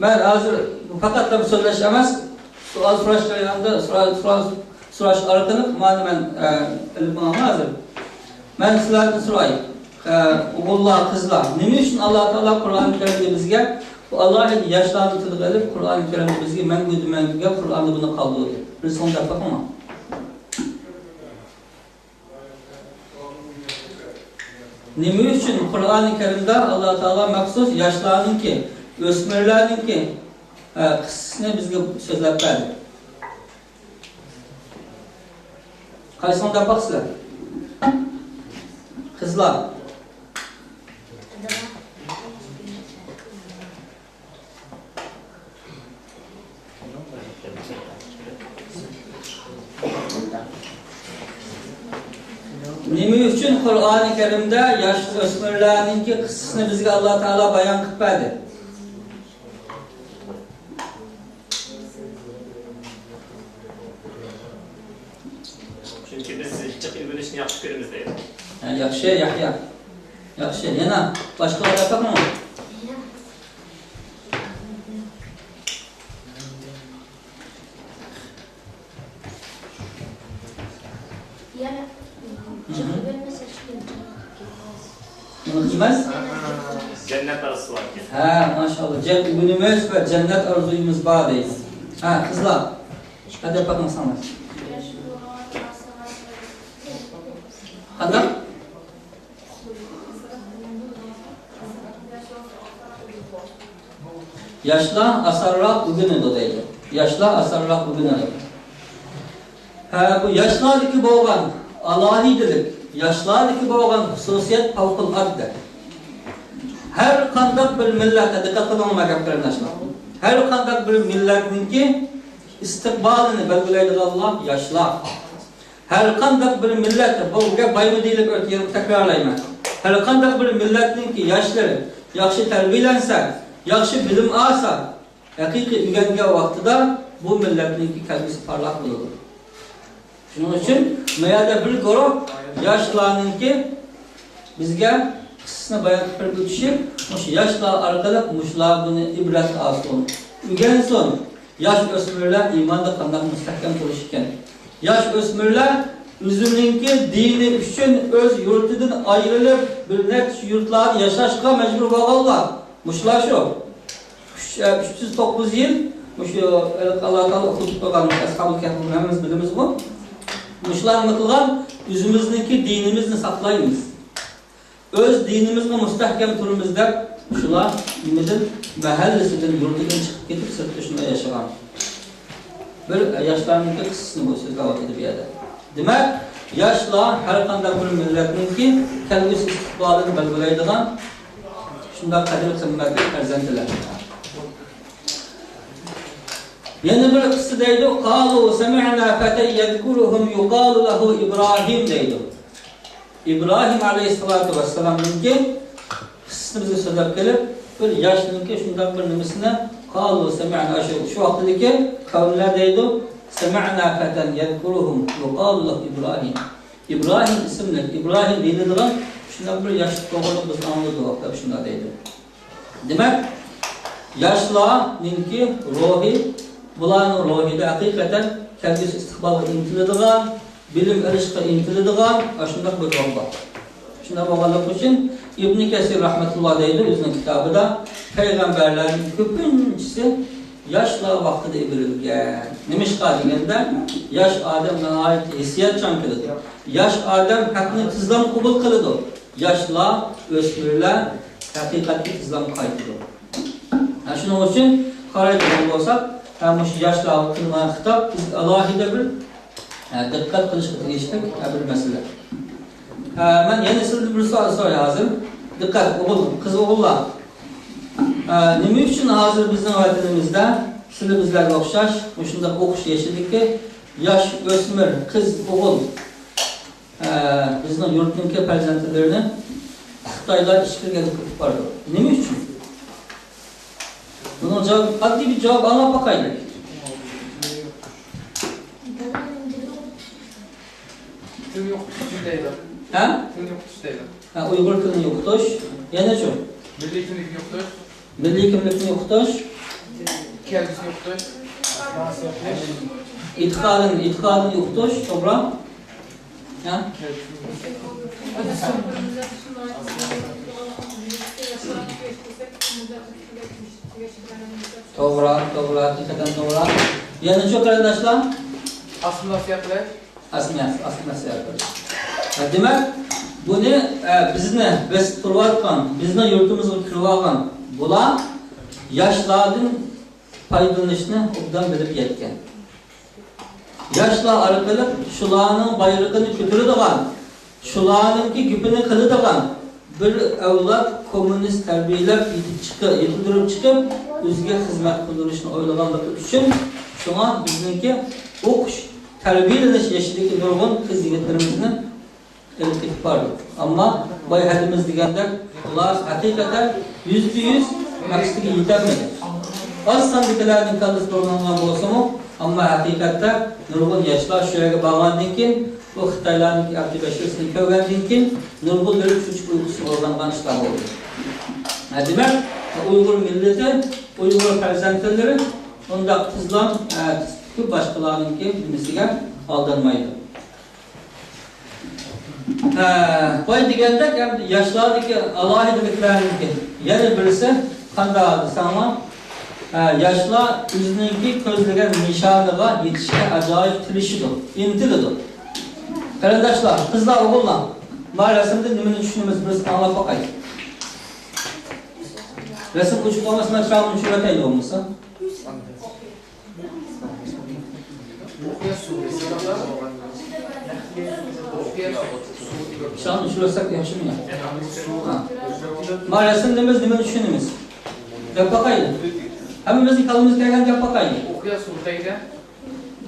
مەن ھازىر پەقەتلا سۆزلەش ئەمەس، سوئال سوراش جەريانىدا، سوئال، سوئال سوراش ئارقىلىق مانا مەن، ئە، ئېلىپ ماڭىمەن ھازىر. مەن سىلەردىن سوراي، ئە، ئوغۇللار، قىزلار، نېمە ئۈچۈن ئاللا تائالا قۇرئان كەرىمدە بىزگە بۇ ئالاھىدە ياشلارنى تىلغا ئېلىپ، قۇرئان كەرىمدە بىزگە مەڭگۈدىن مەڭگۈگە قۇرئاندا بۇنى قالدۇردى؟ بىرسى دەپ بېقىڭ. نېمە ئۈچۈن قۇرئانى كەرىمدە ئاللا تائالا مەخسۇس ياشلارنىڭكى، ئۆسمۈرلەرنىڭكى، ئە، قىسسىسىنى بىزگە سۆزلەپ بەردى؟ قايسىڭلار دەپ باقىسىلەر؟ قىزلار. نېمە ئۈچۈن قۇرئانى كەرىمدە ياش ئۆسمۈرلەرنىڭكى قىسسىسىنى بىزگە ئاللا تائالا بايان قىلىپ بەردى؟ چۈنكى بىز جىق ئۆگىنىشنى ياخشى كۆرىمىز دەيدۇ. ھە، ياخشى، يەھيا. ياخشى. يەنە باشقىلار دەپ باقماڭ. يەنە جىق ئۆگەنمىسە، نېمە قىلىمىز؟ جەننەت ئارزۇسى باركەن. ھە، ماشائاللا. جىق ئۆگىنىمىز ۋە جەننەت ئارزۇيىمىز بار دەيدۇ. ھە، قىزلار. ھە، دەپ باقمىساڭلار. قانداق؟ ياشلار ئاسانراق ئۆگىنىدۇ دەيدۇ. ياشلار ئاسانراق ئۆگىنىدۇ. ھە، بۇ ياشلاردىكى بولغان ئالاھىدىلىك، ياشلاردىكى بولغان خۇسۇسىيەت پەۋقۇلئاددە. ھەر قانداق بىر مىللەتتە، دىققەت قىلىڭلار گەپ قېرىنداشلار. ھەر قانداق بىر مىللەتنىڭكى ئىستىقبالىنى بەلگىلەيدىغانلار ياشلار. ھەر قانداق بىر مىللەت، بۇ گەپ بايىمۇ دېيىلىپ ئۆتتى، يەنە تەكرارلايمەن. ھەر قانداق بىر مىللەتنىڭكى ياشلىرى ياخشى تەربىيەلەنسە، ياخشى بىلىم ئالسا، ھەقىقىي ئۆگەنگەن ۋاقتىدا بۇ مىللەتنىڭكى كەلگۈسى پارلاق بولىدۇ. شۇنىڭ ئۈچۈن بۇ يەردە بىر گۇرۇھ ياشلارنىڭكى بىزگە قىسسىسىنى بايان قىلىپ بېرىپ ئۆتۈشى، مۇشۇ ياشلار ئارقىلىق مۇشۇلار بۇنى ئىبرەت ئالسۇن، ئۆگەنسۇن. ياش ئۆسمۈرلەر ئىماندا قانداق مۇستەھكەم تۇرۇش ئىكەن. ياش ئۆسمۈرلەر ئۆزىنىڭكى دىنى ئۈچۈن ئۆز يۇرتىدىن ئايرىلىپ، بىر نەچچە يۇرتلاردا ياشاشقا مەجبۇر بولغانلار. مۇشۇلار شۇ. ئۈچ، ئە، ئۈچ يۈز توققۇز يىل مۇشۇ ئاللا تائالا ئوقۇتۇپ قويغان ئەسھابۇل كەھفنى ھەممىمىز بىلىمىزغۇ. مۇشۇلار نېمە قىلغان؟ ئۆزىمىزنىڭكى دىنىمىزنى ساقلايمىز. ئۆز دىنىمىزغا مۇستەھكەم تۇرىمىز دەپ، شۇلار نېمىدىن، مەھەللىسىدىن، يۇرتىدىن چىقىپ كېتىپ، سىرتتا شۇنداق ياشىغان. بىر ياشلارنىڭكى قىسسىسىنى بۇ سۆزلەۋاتىدۇ بۇ يەردە. دېمەك، ياشلار ھەر قانداق بىر مىللەتنىڭكى كەلگۈسى ئىستىقبالىنى بەلگىلەيدىغان شۇنداق قەدىر قىممەتلىك پەرزەنتلەر. يەنە بىر قىسسە دەيدۇ، قالوا سمعنا فتى يذكرهم يقال له إبراهيم دەيدۇ. ئىبراھىم ئەلەيھىسسالاتۇ ۋەسسالامنىڭكى قىسسىسىنى بىزگە سۆزلەپ كېلىپ، بىر ياشنىڭكى شۇنداق بىر نېمىسىنى، قالوا سمعنا، شۇ، شۇ ۋاقتىدىكى قەۋملەر دەيدۇ، سمعنا فتى يذكرهم يقال له إبراهيم. ئىبراھىم ئىسىملىك، ئىبراھىم دېيىلىدىغان شۇنداق بىر ياش توغرىلىق بىز ئاڭلىدۇق دەپ شۇنداق دەيدۇ. دېمەك، ياشلارنىڭكى روھى، بۇلارنىڭ روھىدا ھەقىقەتەن كەلگۈسى ئىستىقبالغا ئىنتىلىدىغان، بىلىم ئېلىشقا ئىنتىلىدىغان ئاشۇنداق بىر روھ بار. شۇنداق بولغانلىقى ئۈچۈن ئىبنى كەسىر رەھمەتۇللا دەيدۇ ئۆزىنىڭ كىتابىدا، پەيغەمبەرلەرنىڭ كۆپىنچىسى ياشلار ۋاقتىدا ئىبرىلگەن. نېمىشقا دېگەندە، ياش ئادەم ناھايىتى ھېسسىياتچان كېلىدۇ. ياش ئادەم ھەقنى تېزلا قوبۇل قىلىدۇ. ياشلار، ئۆسمۈرلەر ھەقىقەتكە تېزلا قايتىدۇ. ھە، شۇنىڭ ئۈچۈن قارايدىغان بولساق، ھە، مۇشۇ ياشلارغا قىلىنغان خىتاب بىز ئالاھىدە بىر، ھە، دىققەت قىلىشقا تېگىشلىك، ھە، بىر مەسىلە. ھە، مەن يەنە سىزدىن بىر سوئال سوراي ھازىر. دىققەت، ئوغۇل، قىز ئوغۇللار. ھە، نېمە ئۈچۈن ھازىر بىزنىڭ ۋەتىنىمىزدە سىلەر بىزلەرگە ئوخشاش مۇشۇنداق ئوقۇش يېشىدىكى ياش ئۆسمۈر، قىز ئوغۇل، ئە، بىزنىڭ يۇرتنىڭكى پەرزەنتلىرىنى خىتايلار ئىچكىرىگە ئېلىپ كېتىپ بارىدۇ. نېمە ئۈچۈن؟ بۇنىڭ جاۋاب، ئاددىي بىر جاۋاب ئاڭلاپ باقايلى. تىل يوقىتىش دەيدۇ. ھە؟ تىل يوقىتىش دەيدۇ. ھە، ئۇيغۇر تىلىنى يوقىتىش. يەنە شۇ. مىللىي كىملىكنى يوقىتىش. مىللىي كىملىكنى يوقىتىش. كەلگۈسىنى يوقىتىش. ئېتىقادىنى، ئېتىقادىنى يوقىتىش، توغرا؟ ھە؟ توغرا، توغرا، ھەقىقەتەن توغرا. يەنە شۇ قېرىنداشلار؟ ئاسسىمىلياتسىيە قىلىش. ئاسسىمىلياتسىيە، ئاسسىمىلياتسىيە قىلىش. ھە، دېمەك، بۇنى، ئە، بىزنى بېسىپ تۇرۇۋاتقان، بىزنىڭ يۇرتىمىزغا كىرىۋالغان بۇلار ياشلاردىن پايدىلىنىشنى ئوبدان بىلىپ يەتكەن. ياشلار ئارقىلىق شۇلارنىڭ بايرىقىنى كۆتۈرىدىغان، شۇلارنىڭكى گېپىنى قىلىدىغان بىر ئەۋلاد كوممۇنىست تەربىيەلەپ يېتىپ چىقى-، يېتىلدۈرۈپ چىقىپ، ئۆزىگە خىزمەت قىلدۇرۇشنى ئويلىغانلىقى ئۈچۈن، شۇڭا بىزنىڭكى ئوقۇش، تەربىيەلىنىش يېشىدىكى نۇرغۇن قىز-يىگىتلىرىمىزنى ئېلىپ كېتىپ باردى. ئەمما بايا ھەدىمىز دېگەندەك، ئۇلار ھەقىقەتەن يۈزدە يۈز مەقسىتىگە يېتەلمىدى. ئاز ساندىكىلەرنىڭ كاللىسى بۇرمىلانغان بولسىمۇ، ئەمما ھەقىقەتتە نۇرغۇن ياشلار شۇ يەرگە بارغاندىن كېيىن، بۇ خىتايلارنىڭ ئەپتى بەشىرىسىنى كۆرگەندىن كېيىن، نۇرغۇنلىرى چۆچۈپ ئۇيقۇسىغا ئويغانغان ئىشلار بولدى. ھە، دېمەك، ئۇيغۇر مىللىتى، ئۇيغۇر پەرزەنتلىرى ئۇنداق تېزلا، ھە، باشقىلارنىڭكى نېمىسىگە ئالدانمايدۇ. ھە، بايا دېگەندەك، ئەمدى ياشلاردىكى ئالاھىدىلىكلەرنىڭكى يەنە بىرسى قانداق دېسەڭلار، ھە، ياشلار ئۆزىنىڭكى كۆزلىگەن نىشانىغا يېتىشكە ئاجايىپ تىرىشىدۇ، ئىنتىلىدۇ. قېرىنداشلار، قىزلار، ئوغۇللار، مانا رەسىمدىن نېمىنى چۈشىنىمىز، بىرسى ئاڭلاپ باقايلى. رەسىم ئوچۇق بولمىسا، مەن چىراغنى ئۆچۈرۈۋېتەيلى بولمىسا. ئوقۇيا سورىسا. ئوقۇيا سورىسا. ئىشانچ ئۇچراتساق ياخشىمۇ؟ ھە. ما رەسىمدىمىز، نېمىنى چۈشىنىمىز؟ دەپ باقايلى. ھەممىمىزنىڭ كاللىمىزغا كەلگەن دەپ باقايلى. ئوقۇيا سورىسا.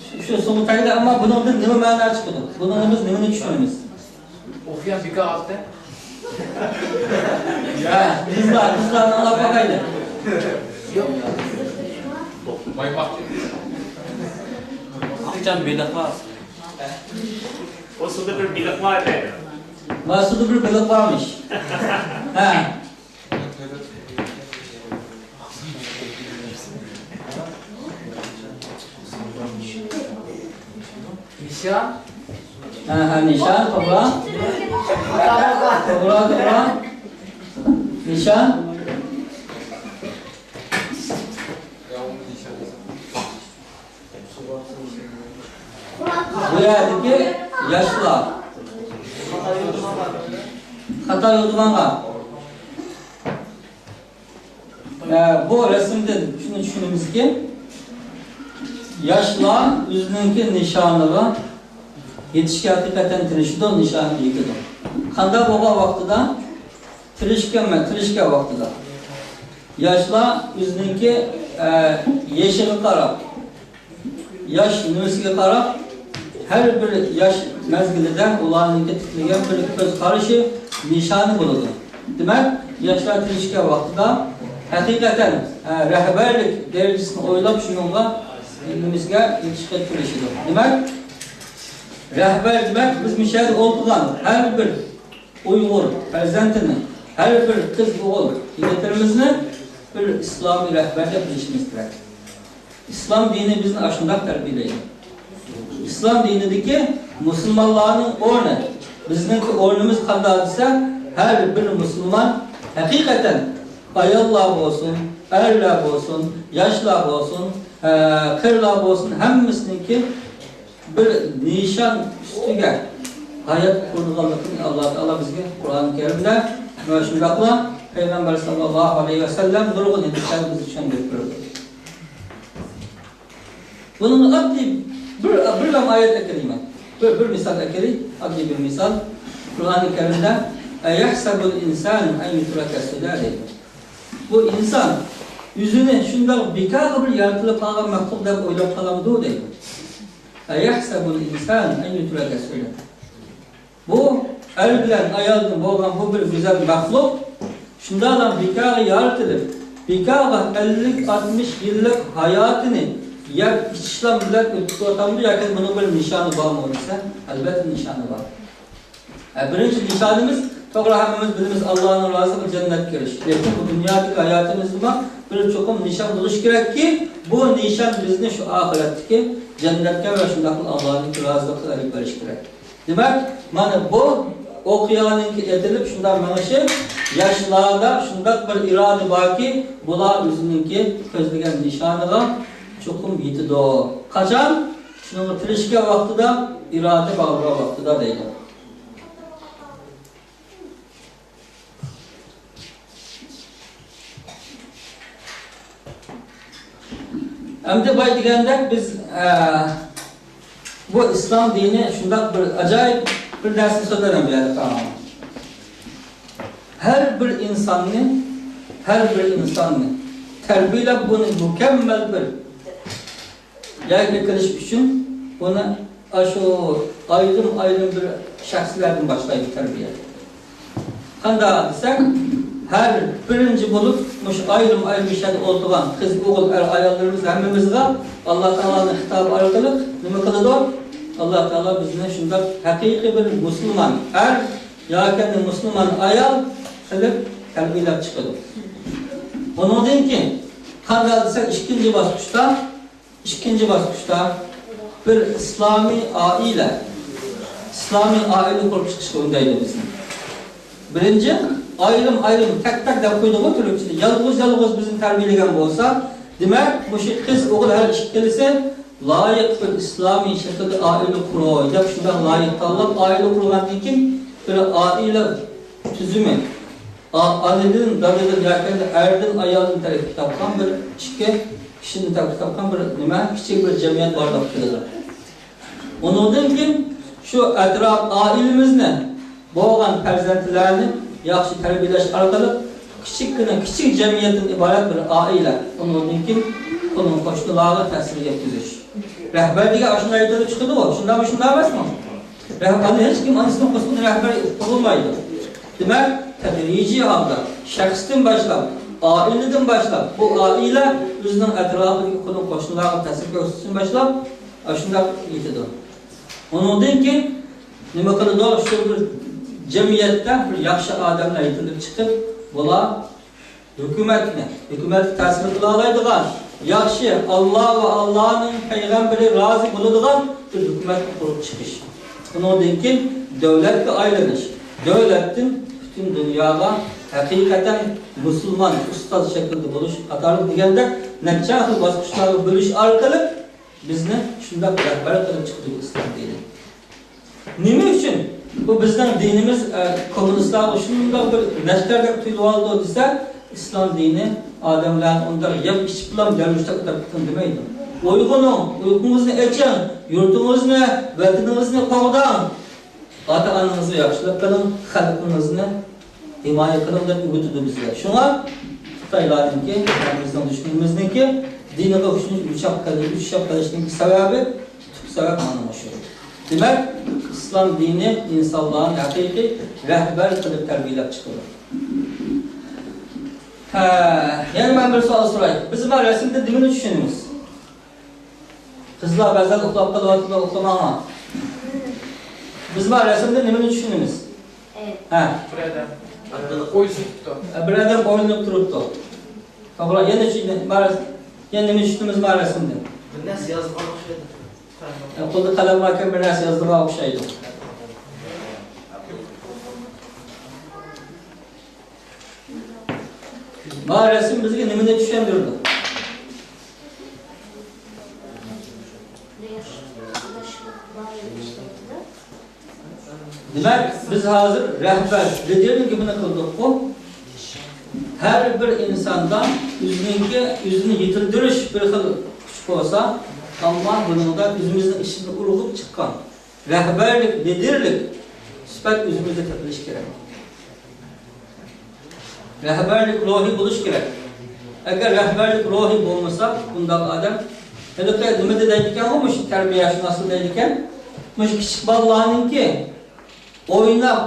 شۇ، شۇ سورىسا، ئەمما بۇنىڭدىن نېمە مەنە چىقىدۇ؟ بۇنىڭدىن بىز نېمىنى چۈشىنىمىز؟ ئوقۇيان بىكار ئالتە. ھە، قىزلار، قىزلار ئاڭلاپ باقايلى. بايماق. ئاقچام بېلىق بار. ئۇ سۇدا بىر بېلىق بار دەيدۇ. ما سۇدا بىر بېلىق بارمىش. ھە. نىشان. ھە، ھە، نىشان، توغرا. توغرا، توغرا. نىشان. بۇ يەردىكى ياشلار خاتا يولدا ماڭغان. ئە، بۇ رەسىمدىن شۇنى چۈشىنىمىزكى، ياشلار ئۆزىنىڭكى نىشانىغا يېتىشكە ھەقىقەتەن تىرىشىدۇ، نىشانىغا يېتىدۇ. قانداق بولغان ۋاقتىدا؟ تىرىشكەنمەن، تىرىشكەن ۋاقتىدا. ياشلار ئۆزىنىڭكى، ئە، يېشىغا قاراپ، ياش نېمىسىگە قاراپ، ھەر بىر ياش مەزگىلىدە ئۇلارنىڭكى تىكلىگەن بىر كۆز قارىشى، نىشانى بولىدۇ. دېمەك، ياشلار تىرىشكەن ۋاقتىدا ھەقىقەتەن، ئە، رەھبەرلىك دەرىجىسىنى ئويلاپ، شۇنىڭغا نېمىسىگە يېتىشكە تىرىشىدۇ. دېمەك، رەھبەر دېمەك، بىز مۇشۇ يەردە ئولتۇرغان ھەر بىر ئۇيغۇر پەرزەنتىنى، ھەر بىر قىز ئوغۇل يىگىتلىرىمىزنى بىر ئىسلامىي رەھبەر دەپ بىلىشىمىز كېرەك. ئىسلام دىنى بىزنى ئاشۇنداق تەربىيەلەيدۇ. ئىسلام دىنىدىكى مۇسۇلمانلارنىڭ ئورنى، بىزنىڭكى ئورنىمىز قانداق دېسە، ھەر بىر مۇسۇلمان ھەقىقەتەن ئاياللار بولسۇن، ئەرلەر بولسۇن، ياشلار بولسۇن، ئە، قېرىلار بولسۇن، ھەممىسىنىڭكى بىر نىشان ئۈستىگە ھايات قۇرىدىغانلىقىنى ئاللا تائالا بىزگە قۇرئان كەرىمدە ۋە شۇنداقلا پەيغەمبەر ساللاللاھۇ ئەلەيھى ۋەسەللەم نۇرغۇن ھەدىسلەردە بىزگە چۈشەندۈرۈپ بېرىدۇ. بۇنىڭغا ئاددىي بىر، بىرلا ئايەت ئەكىرەيمەن. بىر، بىر مىسال ئەكىرەي، ئاددىي بىر مىسال. قۇرئانى كەرىمدە، «أيحسب الإنسان أن يترك سدى» دەيدۇ. بۇ ئىنسان ئۆزىنى شۇنداق بىكارغا بىر يارىتىلىپ قالغان مەخلۇق دەپ ئويلاپ قالامدۇ دەيدۇ. «أيحسب الإنسان أن يترك سدى». بۇ ئەر بىلەن ئايالدىن بولغان بۇ بىر گۈزەل مەخلۇق شۇنداقلا بىكارغا يارىتىلىپ، بىكارغا ئەللىك، ئاتمىش يىللىق ھاياتىنى يەپ ئىچىشلام بىلەن ئۆتكۈزۈۋاتامدۇ ياكى بۇنىڭ بىر نىشانى بارمۇ دېسە، ئەلۋەتتە نىشانى بار. ھە، بىرىنچى نىشانىمىز، توغرا، ھەممىمىز بىلىمىز، ئاللانىڭ رازىلىقى، جەننەتكە كىرىش. لېكىن بۇ دۇنيادىكى ھاياتىمىزدىمۇ بىر چوقۇم نىشان بولۇشى كېرەككى، بۇ نىشان بىزنى شۇ ئاخىرەتتىكى جەننەتكە ۋە شۇنداقلا ئاللانىڭ رازىلىقىغا ئېلىپ بېرىشى كېرەك. دېمەك، مانا بۇ ئوقيانىڭكى ئېتىلىپ شۇنداق مېڭىشى، ياشلاردا شۇنداق بىر ئىرادە باركى، بۇلار ئۆزىنىڭكى كۆزلىگەن نىشانىغا چوقۇم يېتىدۇ. قاچان؟ شۇنىڭغا تىرىشكەن ۋاقتىدا، ئىرادە باغلىغان ۋاقتىدا دەيدۇ. ئەمدى باي دېگەندەك بىز، ئە، بۇ ئىسلام دىنى شۇنداق بىر ئاجايىپ بىر نەرسىنى سۆزلەيمەن بۇ يەردە، قاراڭ. ھەر بىر ئىنساننى، ھەر بىر ئىنساننى تەربىيەلەپ، بۇنى مۇكەممەل بىر يەرگە كىرىش ئۈچۈن بۇنى ئاشۇ ئايرىم-ئايرىم بىر شەخسلەردىن باشلايدۇ تەربىيە. قانداق دېسەك، ھەر بىرىنچى بولۇپ مۇشۇ ئايرىم-ئايرىم يەردە ئولتۇرغان قىز، ئوغۇل، ئەر، ئاياللىرىمىز ھەممىمىزغا ئاللا تائالانىڭ خىتابى ئارقىلىق نېمە قىلىدۇ؟ ئاللا تائالا بىزنى شۇنداق ھەقىقىي بىر مۇسۇلمان ئەر ياكى مۇسۇلمان ئايال قىلىپ تەربىيەلەپ چىقىدۇ. ئۇنىڭدىن كېيىن قانداق دېسەك، ئىككىنچى باسقۇچتا ئىككىنچى باسقۇچتا بىر ئىسلامىي ئائىلە، ئىسلامىي ئائىلە قۇرۇپ چىقىشقا ئۈندەيدۇ بىزنى. بىرىنچى، ئايرىم-ئايرىم، تەك-تەك دەپ قويدۇغۇ تۈركچىدە، يالغۇز-يالغۇز بىزنى تەربىيەلىگەن بولسا، دېمەك، مۇشۇ قىز-ئوغۇل ھەر ئىككىلىسى لايىق بىر ئىسلامىي شەكىلدە ئائىلە قۇراي دەپ، شۇنداق لايىق تاللاپ ئائىلە قۇرغاندىن كېيىن، بىر ئائىلە تۈزۈمى، ئا-، ئانىدىن، دادىدىن ياكى ئەردىن، ئايالدىن تەركىب تاپقان بىر ئىككى كىشىدىن تەركىب تاپقان بىر نېمە، كىچىك بىر جەمئىيەت بارلىققا كېلىدۇ. ئۇنىڭدىن كېيىن شۇ ئەتراپ ئائىلىمىزنى، بولغان پەرزەنتلەرنى ياخشى تەربىيەلەش ئارقىلىق كىچىككىنە، كىچىك جەمئىيەتتىن ئىبارەت بىر ئائىلە، ئۇنىڭدىن كېيىن قولۇم-قوشنىلارغا تەسىر يەتكۈزۈش. رەھبەر دېگەن ئاشۇنداق ئېيتىلىپ چىقىدىغۇ، شۇنداقمۇ، شۇنداق ئەمەسمۇ؟ رەھ-، ئانا ھېچكىم ئانىسىنىڭ قوشنىسىنى رەھبەر قىلالمايدۇ. دېمەك، تەدرىجىي ھالدا شەخستىن باشلاپ، ئائىلىدىن باشلاپ، بۇ ئائىلە ئۆزىنىڭ ئەتراپىدىكى قولۇم-قوشنىلارغا تەسىر كۆرسىتىشتىن باشلاپ، ئاشۇنداق يېتىدۇ. ئۇنىڭدىن كېيىن نېمە قىلىدۇ؟ شۇ بىر جەمئىيەتتە بىر ياخشى ئادەملەر يېتىلىپ چىقىپ، بۇلار ھۆكۈمەتنى، ھۆكۈمەتكە تەسىر قىلالايدىغان، ياخشى، ئاللا ۋە ئاللانىڭ پەيغەمبىرى رازى بولىدىغان بىر ھۆكۈمەتنى قۇرۇپ چىقىش. ئۇنىڭدىن كېيىن دۆلەتكە ئايلىنىش، دۆلەتتىن پۈتۈن دۇنياغا ھەقىقەتەن مۇسۇلمان ئۇستاز شەكلىدە بولۇش قاتارلىق دېگەندەك نەچچە خىل باسقۇچلارغا بۆلۈش ئارقىلىق بىزنى شۇنداق رەھبەر قىلىپ چىقتى بۇ ئىسلام دىنى. نېمە ئۈچۈن بۇ بىزنىڭ دىنىمىز، ئە، كوممۇنىستلارغا شۇنداق بىر نەشتەردەك تۇيۇلۇۋالىدۇ دېسە، ئىسلام دىنى ئادەملەرنى ئۇنداق يەپ ئىچىپلا دەرۋىشلەپ ئۆتۈپ كېتىڭ دېمەيدۇ. ئويغىنىڭ، ئۇيقۇڭىزنى ئېچىڭ، يۇرتىڭىزنى، ۋەتىنىڭىزنى قوغداڭ. ئاتا-ئانىڭىزغا ياخشىلىق قىلىڭ، خەلقىڭىزنى ھىمايە قىلىڭ دەپ ئۆگىتىدۇ بىزگە. شۇڭا خىتايلارنىڭكى، بىزنىڭ دۈشمىنىمىزنىڭكى دىنىغا ئۈچ، ئۈچ چاپ قېلىش، ئۈچ چاپ قېلىشنىڭكى سەۋەبى، تۈپ سەۋەب مانا مۇشۇ. دېمەك، ئىسلام دىنى ئىنسانلارنى ھەقىقىي رەھبەر قىلىپ تەربىيەلەپ چىقىدۇ. ھە، يەنە مەن بىر سوئال سوراي. بىز مانا رەسىمدىن نېمىنى چۈشىنىمىز؟ قىزلار بەزەن ئۇخلاپ قېلىۋاتىدۇ، ئۇخلىماڭلار. بىز مانا رەسىمدىن نېمىنى چۈشىنىمىز؟ ھە. بىر ئادەم قوي سوقۇپتۇ. بىر ئادەم ئويلىنىپ تۇرۇپتۇ. توغرا، يەنە شۇ، يەنە نېمە چۈشىنىمىز مانا رەسىمدىن؟ بىر نەرسە يازغان ئوخشايدۇ. قولدا قەلەم باركەن بىر نەرسە يازىدىغان ئوخشايدۇ. مانا رەسىم بىزگە نېمىنى چۈشەندۈرىدۇ؟ دېمەك، بىز ھازىر رەھبەر، لىدېرنىڭ گېپىنى قىلدۇققۇ. ھەر بىر ئىنساندا ئۆزىنىڭكى، ئۆزىنى يېتىلدۈرۈش بىر خىل كۈچ بولسا، ئەمما بۇنىڭدا ئۆزىمىزنىڭ ئىچىدىن ئۇرغۇپ چىققان رەھبەرلىك، لىدېرلىك سۈپەت ئۆزىمىزدە تېپىلىشى كېرەك. رەھبەرلىك روھى بولۇشى كېرەك. ئەگەر رەھبەرلىك روھى بولمىسا، بۇنداق ئادەم، ھېلىقى نېمىدە دەيدىكەنغۇ، مۇشۇ تەربىيەشۇناستا دەيدىكەن، مۇشۇ كىچىك بالىلارنىڭكى ئويناپ،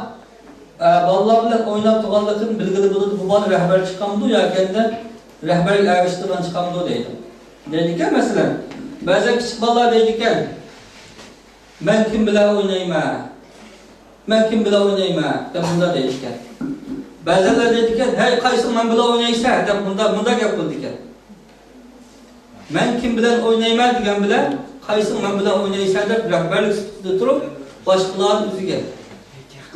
ئە، بالىلار بىلەن ئويناپ تۇرغانلىقىدىن بىلگىلى بولىدۇ، بۇ بالا رەھبەر چىقامدۇ ياكى ئەمدى رەھبەرگە ئەگىشىدىغان چىقامدۇ دەيدۇ. دەيدىكەن، مەسىلەن، بەزى كىچىك بالىلار دەيدىكەن، مەن كىم بىلەن ئوينايمەن؟ مەن كىم بىلەن ئوينايمەن؟ دەپ مۇنداق دەيدىكەن. بەزىلەر دەيدىكەن، ھەي، قايسىڭ مەن بىلەن ئوينايسەن؟ دەپ مۇنداق، مۇنداق گەپ قىلىدىكەن. مەن كىم بىلەن ئوينايمەن دېگەن بىلەن، قايسىڭ مەن بىلەن ئوينايسەن دەپ رەھبەرلىك سۈپىتىدە تۇرۇپ، باشقىلارنى ئۆزىگە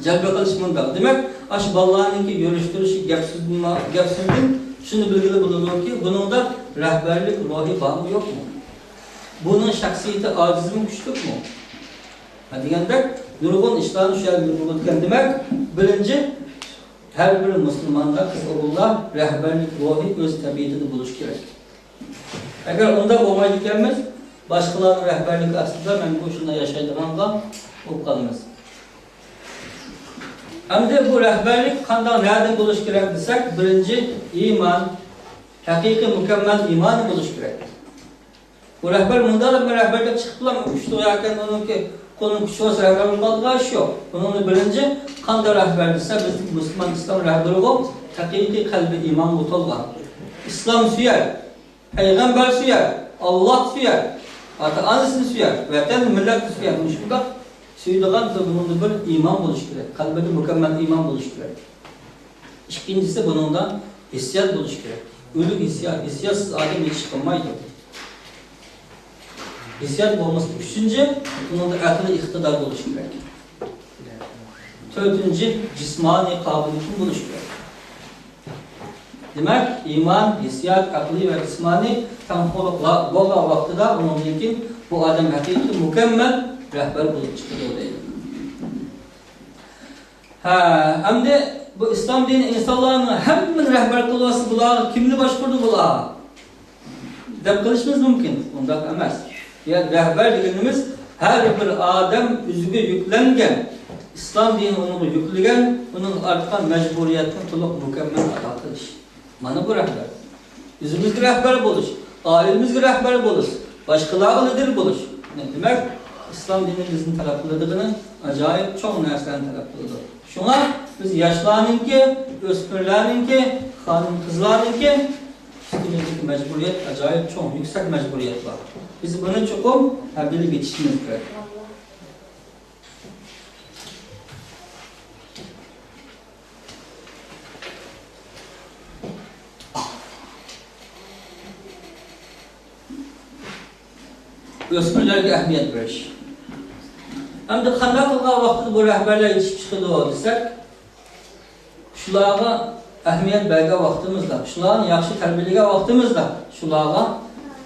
جەلپ قىلىش مۇنداق. دېمەك، ئاشۇ بالىلارنىڭكى يۈرۈشتۈرۈشى، گەپ سۆزدىن، گەپ سۆزدىن شۇنى بىلگىلى بولىدۇكى، بۇنىڭدا رەھبەرلىك روھى بارمۇ، يوقمۇ؟ بۇنىڭ شەخسىيىتى ئاجىزمۇ، كۈچلۈكمۇ؟ ھە، دېگەندەك، نۇرغۇن ئىشلارنى شۇ يەردىن بىلگىلى بولىدىكەن. دېمەك، بىرىنچى، ھەر بىر مۇسۇلماندا قىز-ئوغۇللار رەھبەرلىك روھى ئۆز تەبىئىتىدە بولۇشى كېرەك. ئەگەر ئۇنداق بولمايدىكەنمىز، باشقىلارنىڭ رەھبەرلىكى ئاستىدا مەڭگۈ شۇنداق ياشايدىغانغا بولۇپ قالىمىز. ئەمدى بۇ رەھبەرلىك قانداق، نەدىن بولۇشى كېرەك دېسەك، بىرىنچى، ئىمان، ھەقىقىي مۇكەممەل ئىمانى بولۇشى كېرەك. بۇ رەھبەر مۇنداق، مەن رەھبەرلىككە چىقىپلا كۈچلۈك ياكى ئۇنىڭكى قولىنىڭ كۈچى بولسا رەھبەر بولۇپ قالىدىغان ئىش يوق. بۇنىڭدا بىرىنچى، قانداق رەھبەر دېسە، بىزدىكى مۇسۇلمان ئىسلام رەھبىرىغۇ ھەقىقىي قەلبى ئىمانغا تولغان، ئىسلام سۆيەر، پەيغەمبەر سۆيەر، ئاللاھ سۆيەر، ئاتا-ئانىسىنى سۆيەر، ۋەتەن، مىللەتنى سۆيەر. مۇشۇنداق سۆيىدىغان بۇنىڭدا بىر ئىمان بولۇشى كېرەك. قەلبىدە مۇكەممەل ئىمان بولۇشى كېرەك. ئىككىنچىسى، بۇنىڭدا ھېسسىيات بولۇشى كېرەك. ئۆلۈك ھېسسىيات، ھېسسىياتسىز ئادەم ھېچ ئىش قىلمايدۇ. ھېسسىيات بولمىسا، ئۈچىنچى، بۇنىڭدا ئەقلىي ئىقتىدار بولۇشى كېرەك. تۆتىنچى، جىسمانىي قابىلىيىتى بولۇشى كېرەك. دېمەك، ئىمان، ھېسسىيات، ئەقلىي ۋە جىسمانىي تەڭپۇڭلۇق بولغان ۋاقتىدا، ئۇنىڭدىن كېيىن بۇ ئادەم ھەقىقىي مۇكەممەل رەھبەر بولۇپ چىقىدۇ دەيدۇ. ھە، ئەمدى بۇ ئىسلام دىنى ئىنسانلارنىڭ ھەممىنى رەھبەر قىلىۋاتسا، بۇلار كىمنى باشقۇرىدۇ بۇلار؟ دەپ قىلىشىمىز مۇمكىن. ئۇنداق ئەمەس. يەنى رەھبەر دېگىنىمىز ھەر بىر ئادەم ئۆزىگە يۈكلەنگەن، ئىسلام دىنى ئۇنىڭغا يۈكلىگەن، ئۇنىڭغا ئارتقان مەجبۇرىيەتنى تولۇق مۇكەممەل ئادا قىلىش. مانا بۇ رەھبەر. ئۆزىمىزگە رەھبەر بولۇش، ئائىلىمىزگە رەھبەر بولۇش، باشقىلارغا لىدېر بولۇش. دېمەك، ئىسلام دىنى بىزدىن تەلەپ قىلىدىغىنى ئاجايىپ چوڭ نەرسىلەرنى تەلەپ قىلىدۇ. شۇڭا بىز ياشلارنىڭكى، ئۆسمۈرلەرنىڭكى، خانىم-قىزلارنىڭكى ئۈستىمىزدىكى مەجبۇرىيەت ئاجايىپ چوڭ، يۈكسەك مەجبۇرىيەت بار. بىز بۇنى چوقۇم بىلىپ يېتىشىمىز كېرەك. ئۆسمۈرلەرگە ئەھمىيەت بېرىش. ئەمدى قانداق قىلغان ۋاقتىدا بۇ رەھبەرلەر يېتىشىپ چىقىدۇ دېسەك، شۇلارغا ئەھمىيەت بەرگەن ۋاقتىمىزدا، شۇلارنى ياخشى تەربىيەلىگەن ۋاقتىمىزدا، شۇلارغا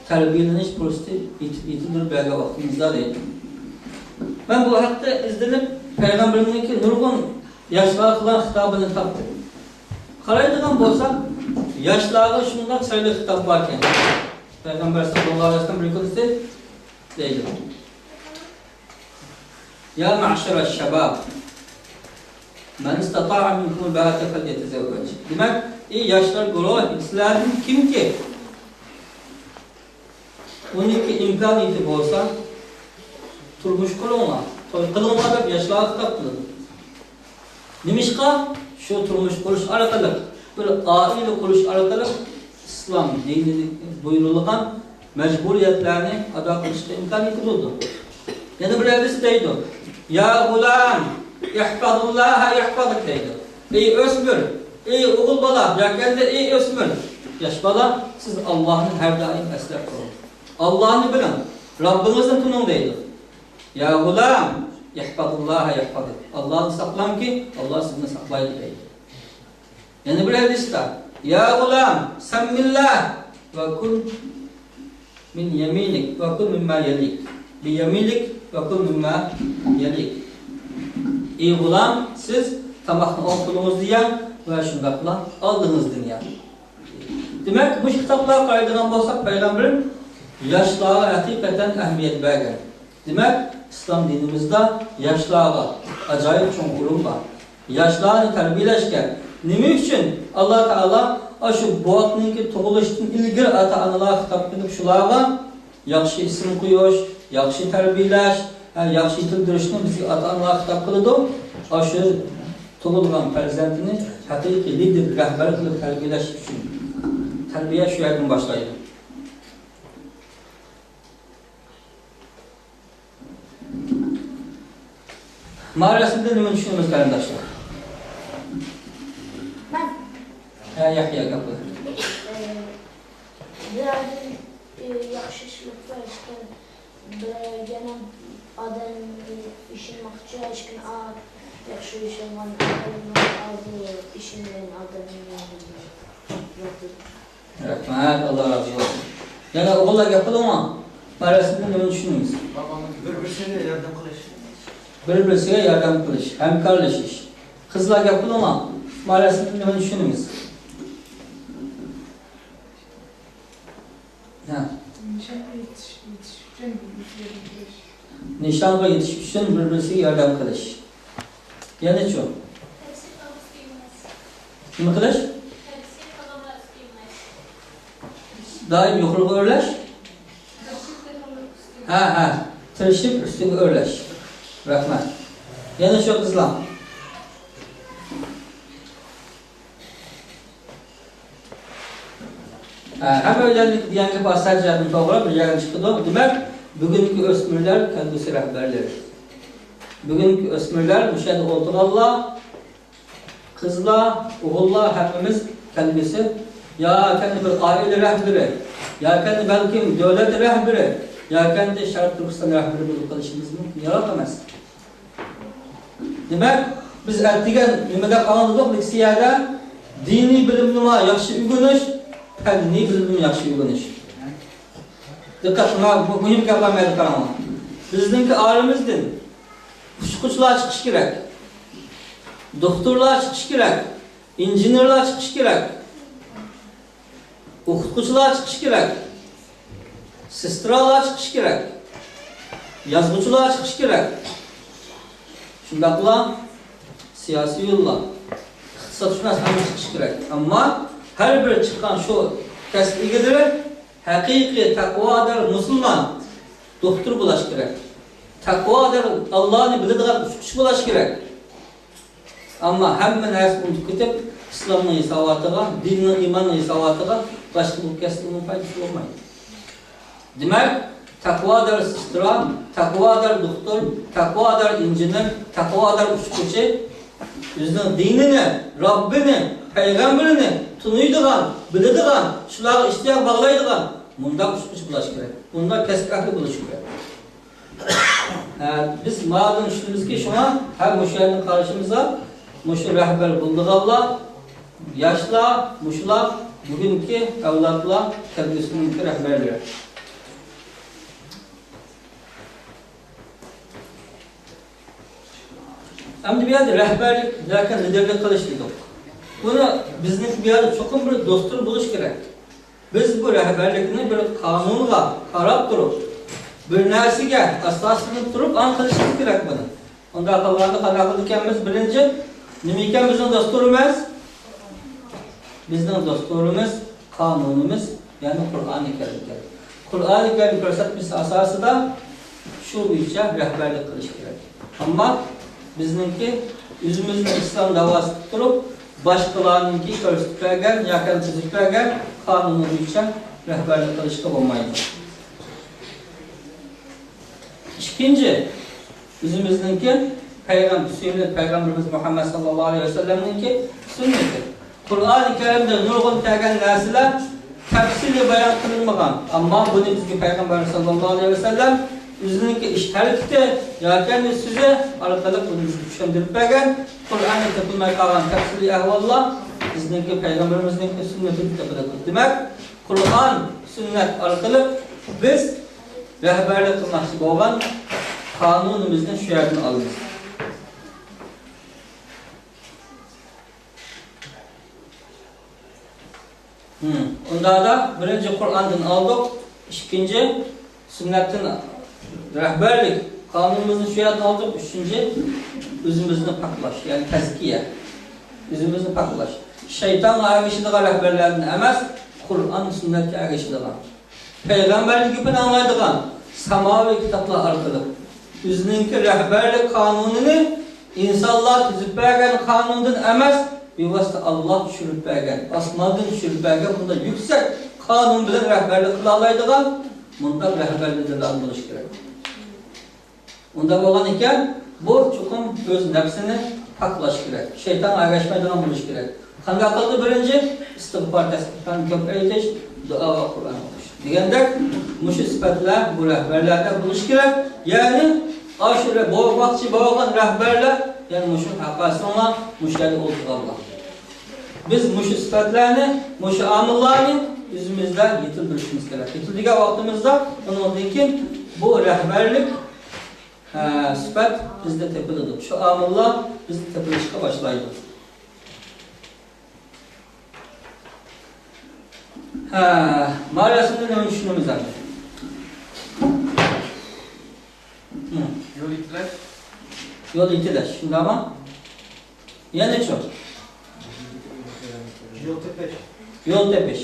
تەربىيەلىنىش پۇرسىتى يېتىپ، يېتىلدۈرۈپ بەرگەن ۋاقتىمىزدا دەيدۇ. مەن بۇ ھەقتە ئىزدىنىپ، پەيغەمبىرىمنىڭكى نۇرغۇن ياشلارغا قىلغان خىتابىنى تاپتىم. قارايدىغان بولساق، ياشلارغا شۇنداق چىرايلىق خىتاب باركەن. پەيغەمبەر ساللاللاھۇ ئەلەيھى ۋەسەللەم بىر كۈنى دەيدۇ: يا معشر الشباب، من استطاع منكم الباءة فليتزوج. دېمەك، ئى ياشلار گۇرۇھى، سىلەردىن كىمكى ئۇنىڭكى ئىمكانىيىتى بولسا، تۇرمۇش قۇرۇڭلار، توي قىلىڭلار دەپ ياشلارغا خىتاب قىلىدۇ. نېمىشقا؟ شۇ تۇرمۇش قۇرۇش ئارقىلىق، بىر ئائىلە قۇرۇش ئارقىلىق ئىسلام دىنىدە بۇيرۇلغان مەجبۇرىيەتلەرنى ئادا قىلىشقا ئىمكانىيىتى بولىدۇ. يەنە بىر ھەدىستە دەيدۇ: يا غۇلام، ئىھفەزىللاھە يەھفەزك دەيدۇ. ئەي ئۆسمۈر، ئەي ئوغۇل بالا ياكى ئەمدى ئەي ئۆسمۈر، ياش بالا، سىز ئاللاھنى ھەر دائىم ئەسلەپ تۇرۇڭ. ئاللاھنى بىلىڭ، رەببىڭىزنى تونۇڭ دەيدۇ. يا غۇلام، ئىھفەزىللاھە يەھفەزك. ئاللاھنى ساقلاڭكى، ئاللاھ سىزنى ساقلايدۇ دەيدۇ. يەنە بىر ھەدىستە: يا غۇلام، سەممىللاھ ۋە كۇل مىن يەمىنىك ۋە كۇل مىمما يەلىك. بىيەمىنىك ۋە كۇل مىمما يەلىك. ئى غۇلام، سىز تاماقنى ئوڭ قولىڭىزدا يەڭ ۋە شۇنداقلا ئالدىڭىزدىن يەڭ. دېمەك، مۇشۇ كىتابلارغا قارايدىغان بولساق، پەيغەمبىرىم ياشلارغا ھەقىقەتەن ئەھمىيەت بەرگەن. دېمەك، ئىسلام دىنىمىزدا ياشلارغا ئاجايىپ چوڭ ئورۇن بار. ياشلارنى تەربىيەلەشكە نېمە ئۈچۈن ئاللا تائالا ئاشۇ بوۋاقنىڭكى تۇغۇلۇشىدىن ئىلگىرى ئاتا-ئانىلارغا خىتاب قىلىپ، شۇلارغا ياخشى ئىسىم قويۇش، ياخشى تەربىيەلەش، ھە، ياخشى يېتىلدۈرۈشنى بىزگە ئاتا-ئانىلار خىتاب قىلىدۇ. ئاشۇ تۇغۇلغان پەرزەنتىنى ھەقىقىي لىدىر، رەھبەر قىلىپ تەربىيەلەش ئۈچۈن. تەربىيە شۇ يەردىن باشلايدۇ. ما رەسىمدىن نېمىنى چۈشىنىمىز، قېرىنداشلار؟ مەن. ھە، يەھيا، گەپ قىل. ئە، بىر ئادەم، ئە، ياخشى ئىشلىرى بىر، يەنە ئادەمگە ئىشىنماقچى، ھېچكىم، ئا، ياخشى ئىشلىغان ئادەمنىڭ ئالدى ئىشىنمىگەن ئادەمنىڭ ياخشى. رەھمەت، ئاللا رازى بولسۇن. يەنە ئوغۇللار گەپ قىلىڭلار. ما رەسىمدىن نېمىنى چۈشىنىمىز؟ بىر-بىرسىگە ياردەم قىلىش. بىر-بىرسىگە ياردەم قىلىش، ھەمكارلىشىش. قىزلار گەپ قىلىڭلار. ما رەسىمدىن نېمىنى چۈشىنىمىز؟ ھە. نىشانغا يېتىش، يېتىش ئۈچۈن بىر-بىرسىگە ياردەم قىلىش. نىشانغا يېتىش ئۈچۈن بىر-بىرسىگە ياردەم قىلىش. يەنىچۇ؟ نېمە قىلىش؟ دائىم يۇقىرىغا ئۆرلەش؟ ھە، ھە. تىرىشىپ ئۈستىگە ئۆرلەش. رەھمەت. يەنە شۇ قىزلار. ھە، ھەممە ئۆيلەردىكى دېگەن گەپ ئاستا جەھەتتىن توغرا بىر يەردىن چىقىدۇ. دېمەك، بۈگۈنكى ئۆسمۈرلەر كەلگۈسى رەھبەرلىرى. بۈگۈنكى ئۆسمۈرلەر مۇشۇ يەردە ئولتۇرغانلار، قىزلار، ئوغۇللار ھەممىمىز كەلگۈسى ياكى بىر ئائىلە رەھبىرى، ياكى بەلكىم دۆلەت رەھبىرى، ياكى شەرقىي تۈركىستان رەھبىرى بولۇپ قېلىشىمىز مۇمكىن، ياق ئەمەس. دېمەك، بىز ئەتىگەن نېمىدەپ ئاڭلىدۇق لېكسىيەدە؟ دىنىي بىلىمنىمۇ ياخشى ئۆگىنىش، پەننىي بىلىمنىمۇ ياخشى ئۆگىنىش. دىققەت قىلىڭلار، بۇ مۇھىم گەپلەر، مەيلى قاراڭلار. بىزنىڭكى ئارىمىزدىن ئۇچقۇچىلار چىقىشى كېرەك، دوختۇرلار چىقىشى كېرەك، ئىنژېنېرلار چىقىشى كېرەك، ئوقۇتقۇچىلار چىقىشى كېرەك، سېسترالار چىقىشى كېرەك، يازغۇچىلار چىقىشى كېرەك، شۇنداقلا سىياسىيونلار، ئىقتىسادشۇناس ھەممە چىقىشى كېرەك. ئەمما ھەر بىر چىققان شۇ كەسىپ ئىگىلىرى ھەقىقىي تەقۋادار مۇسۇلمان دوختۇر بولاش كېرەك. تەقۋادار، ئاللانى بىلىدىغان ئۇچقۇچى بولاش كېرەك. ئەمما ھەممە نەرسىنى ئۇنتۇپ كېتىپ، ئىسلامنىڭ ھېساباتىغا، دىننىڭ، ئىماننىڭ ھېساباتىغا باشقا بولۇپ كەتسە، ئۇنىڭ پايدىسى بولمايدۇ. دېمەك، تەقۋادار سېسترا، تەقۋادار دوختۇر، تەقۋادار ئىنژېنېر، تەقۋادار ئۇچقۇچى ئۆزىنىڭ دىنىنى، رەببىنى، پەيغەمبىرىنى تونۇيدىغان، بىلىدىغان، شۇلارغا ئىشتىياق باغلايدىغان مۇنداق ئۇچقۇچى بولۇش كېرەك. مۇنداق كەسىپ ئەھلى بولۇش كېرەك. ھە، بىز ماۋۇدىن چۈشىنىمىزكى، شۇڭا ھەم مۇشۇ يەردىن قارىشىمىزدا، مۇشۇ رەھبەر بولىدىغانلار، ياشلار، مۇشۇلار بۈگۈنكى ئەۋلادلار كەلگۈسىنىڭكى رەھبەرلىرى. ئەمدى بۇ يەردە رەھبەرلىك ياكى لىدېرلىك قىلىش دېدۇق. بۇنى بىزنىڭكى بۇ يەردە چوقۇم بىر دوستۇر بولۇش كېرەك. بىز بۇ رەھبەرلىكنى بىر قانۇنغا قاراپ تۇرۇپ، بىر نەرسىگە ئاساسلىنىپ تۇرۇپ، ئاڭ قىلىشىمىز كېرەك بۇنى. ئۇنداق قىلغاندا قانداق قىلىدىكەنمىز؟ بىرىنچى، نېمە ئىكەن بىزنىڭ دەستۇرىمىز؟ بىزنىڭ دەستۇرىمىز، قانۇنىمىز، يەنى قۇرئانى كەرىم ئىكەن. قۇرئانى كەرىم كۆرسەتمىسى ئاساسىدا شۇ بويىچە رەھبەرلىك قىلىش كېرەك. ئەمما بىزنىڭكى ئۆزىمىزنىڭ ئىسلام داۋاسى تۇتۇپ تۇرۇپ، باشقىلارنىڭكى كۆرسىتىپ بەرگەن ياكى تۈزۈپ بەرگەن قانۇنى بويىچە رەھبەرلىك قىلىشقا بولمايدۇ. ئىككىنچى، ئۆزىمىزنىڭكى پەيغەم-، سۆيۈملۈك پەيغەمبىرىمىز مۇھەممەد ساللاللاھۇ ئەلەيھى ۋەسەللەمنىڭكى سۈننىتى. قۇرئانى كەرىمدە نۇرغۇن كەلگەن نەرسىلەر تەپسىلىي بايان قىلىنمىغان. ئەمما بۇنى بىزگە پەيغەمبەر ساللاللاھۇ ئەلەيھى ۋەسەللەم ئۆزىنىڭكى ئىش ھەرىكىتى ياكى سۆزى ئارقىلىق بۇنى بىزگە چۈشەندۈرۈپ بەرگەن. قۇرئاندا تېپىلماي قالغان تەپسىلىي ئەھۋاللار بىزنىڭكى پەيغەمبىرىمىزنىڭكى سۈننىتىدە تېپىلىدۇ. دېمەك، قۇرئان، سۈننەت ئارقىلىق بىز رەھبەرلىك قىلماقچى بولغان قانۇنىمىزنى شۇ يەردىن ئالىمىز. ھىم، ئۇنداقتا بىرىنچى قۇرئاندىن ئالدۇق، ئىككىنچى سۈننەتتىن، رەھبەرلىك قانۇنىمىزنى شۇ يەردىن ئالدۇق، ئۈچىنچى ئۆزىمىزنى پاكلاش، يەنى تەزكىيە، ئۆزىمىزنى پاكلاش. شەيتانغا ئەگىشىدىغان رەھبەرلەردىن ئەمەس، قۇرئان، سۈننەتكە ئەگىشىدىغان. پەيغەمبەرنىڭ گېپىنى ئاڭلايدىغان ساماۋى كىتابلار ئارقىلىق ئۆزىنىڭكى رەھبەرلىك قانۇنىنى ئىنسانلار تۈزۈپ بەرگەن قانۇندىن ئەمەس، بىۋاسىتە ئاللاھ چۈشۈرۈپ بەرگەن، ئاسماندىن چۈشۈرۈپ بەرگەن بۇنداق يۈكسەك قانۇن بىلەن رەھبەرلىك قىلالايدىغان مۇنداق رەھبەرلەردىن بولۇش كېرەك. ئۇنداق بولغان ئىكەن، بۇ چوقۇم ئۆز نەپسىنى پاكلاش كېرەك، شەيتانغا ئەگەشمەيدىغان بولۇش كېرەك. قانداق قىلدى؟ بىرىنچى، ئىستىغپار، تەسبىھلارنى كۆپ ئېيتىش، دۇئا ۋە قۇرئان ئوقۇش دېگەندەك، مۇشۇ سۈپەتلەر بۇ رەھبەرلەردە بولۇشى كېرەك. يەنى ئاشۇ بولماقچى بولغان رەھبەرلەر، يەنى مۇشۇ ھەققاسىڭلار مۇشۇ يەردە ئولتۇرغانلار. بىز مۇشۇ سۈپەتلەرنى، مۇشۇ ئامىللارنى ئۆزىمىزدە يېتىلدۈرۈشىمىز كېرەك. يېتىلدۈرگەن ۋاقتىمىزدا ئۇنىڭدىن كېيىن بۇ رەھبەرلىك، ھە، سۈپەت بىزدە تېپىلىدۇ. شۇ ئامىللار بىزدە تېپىلىشقا باشلايدۇ. ھە، ما رەسىمدىن نېمە چۈشىنىمىز ئەمدى؟ ھە. يول يېتىلەش. يول يېتىلەش، شۇنداقمۇ؟ يەنىچۇ؟ يول تېپىش. يول تېپىش.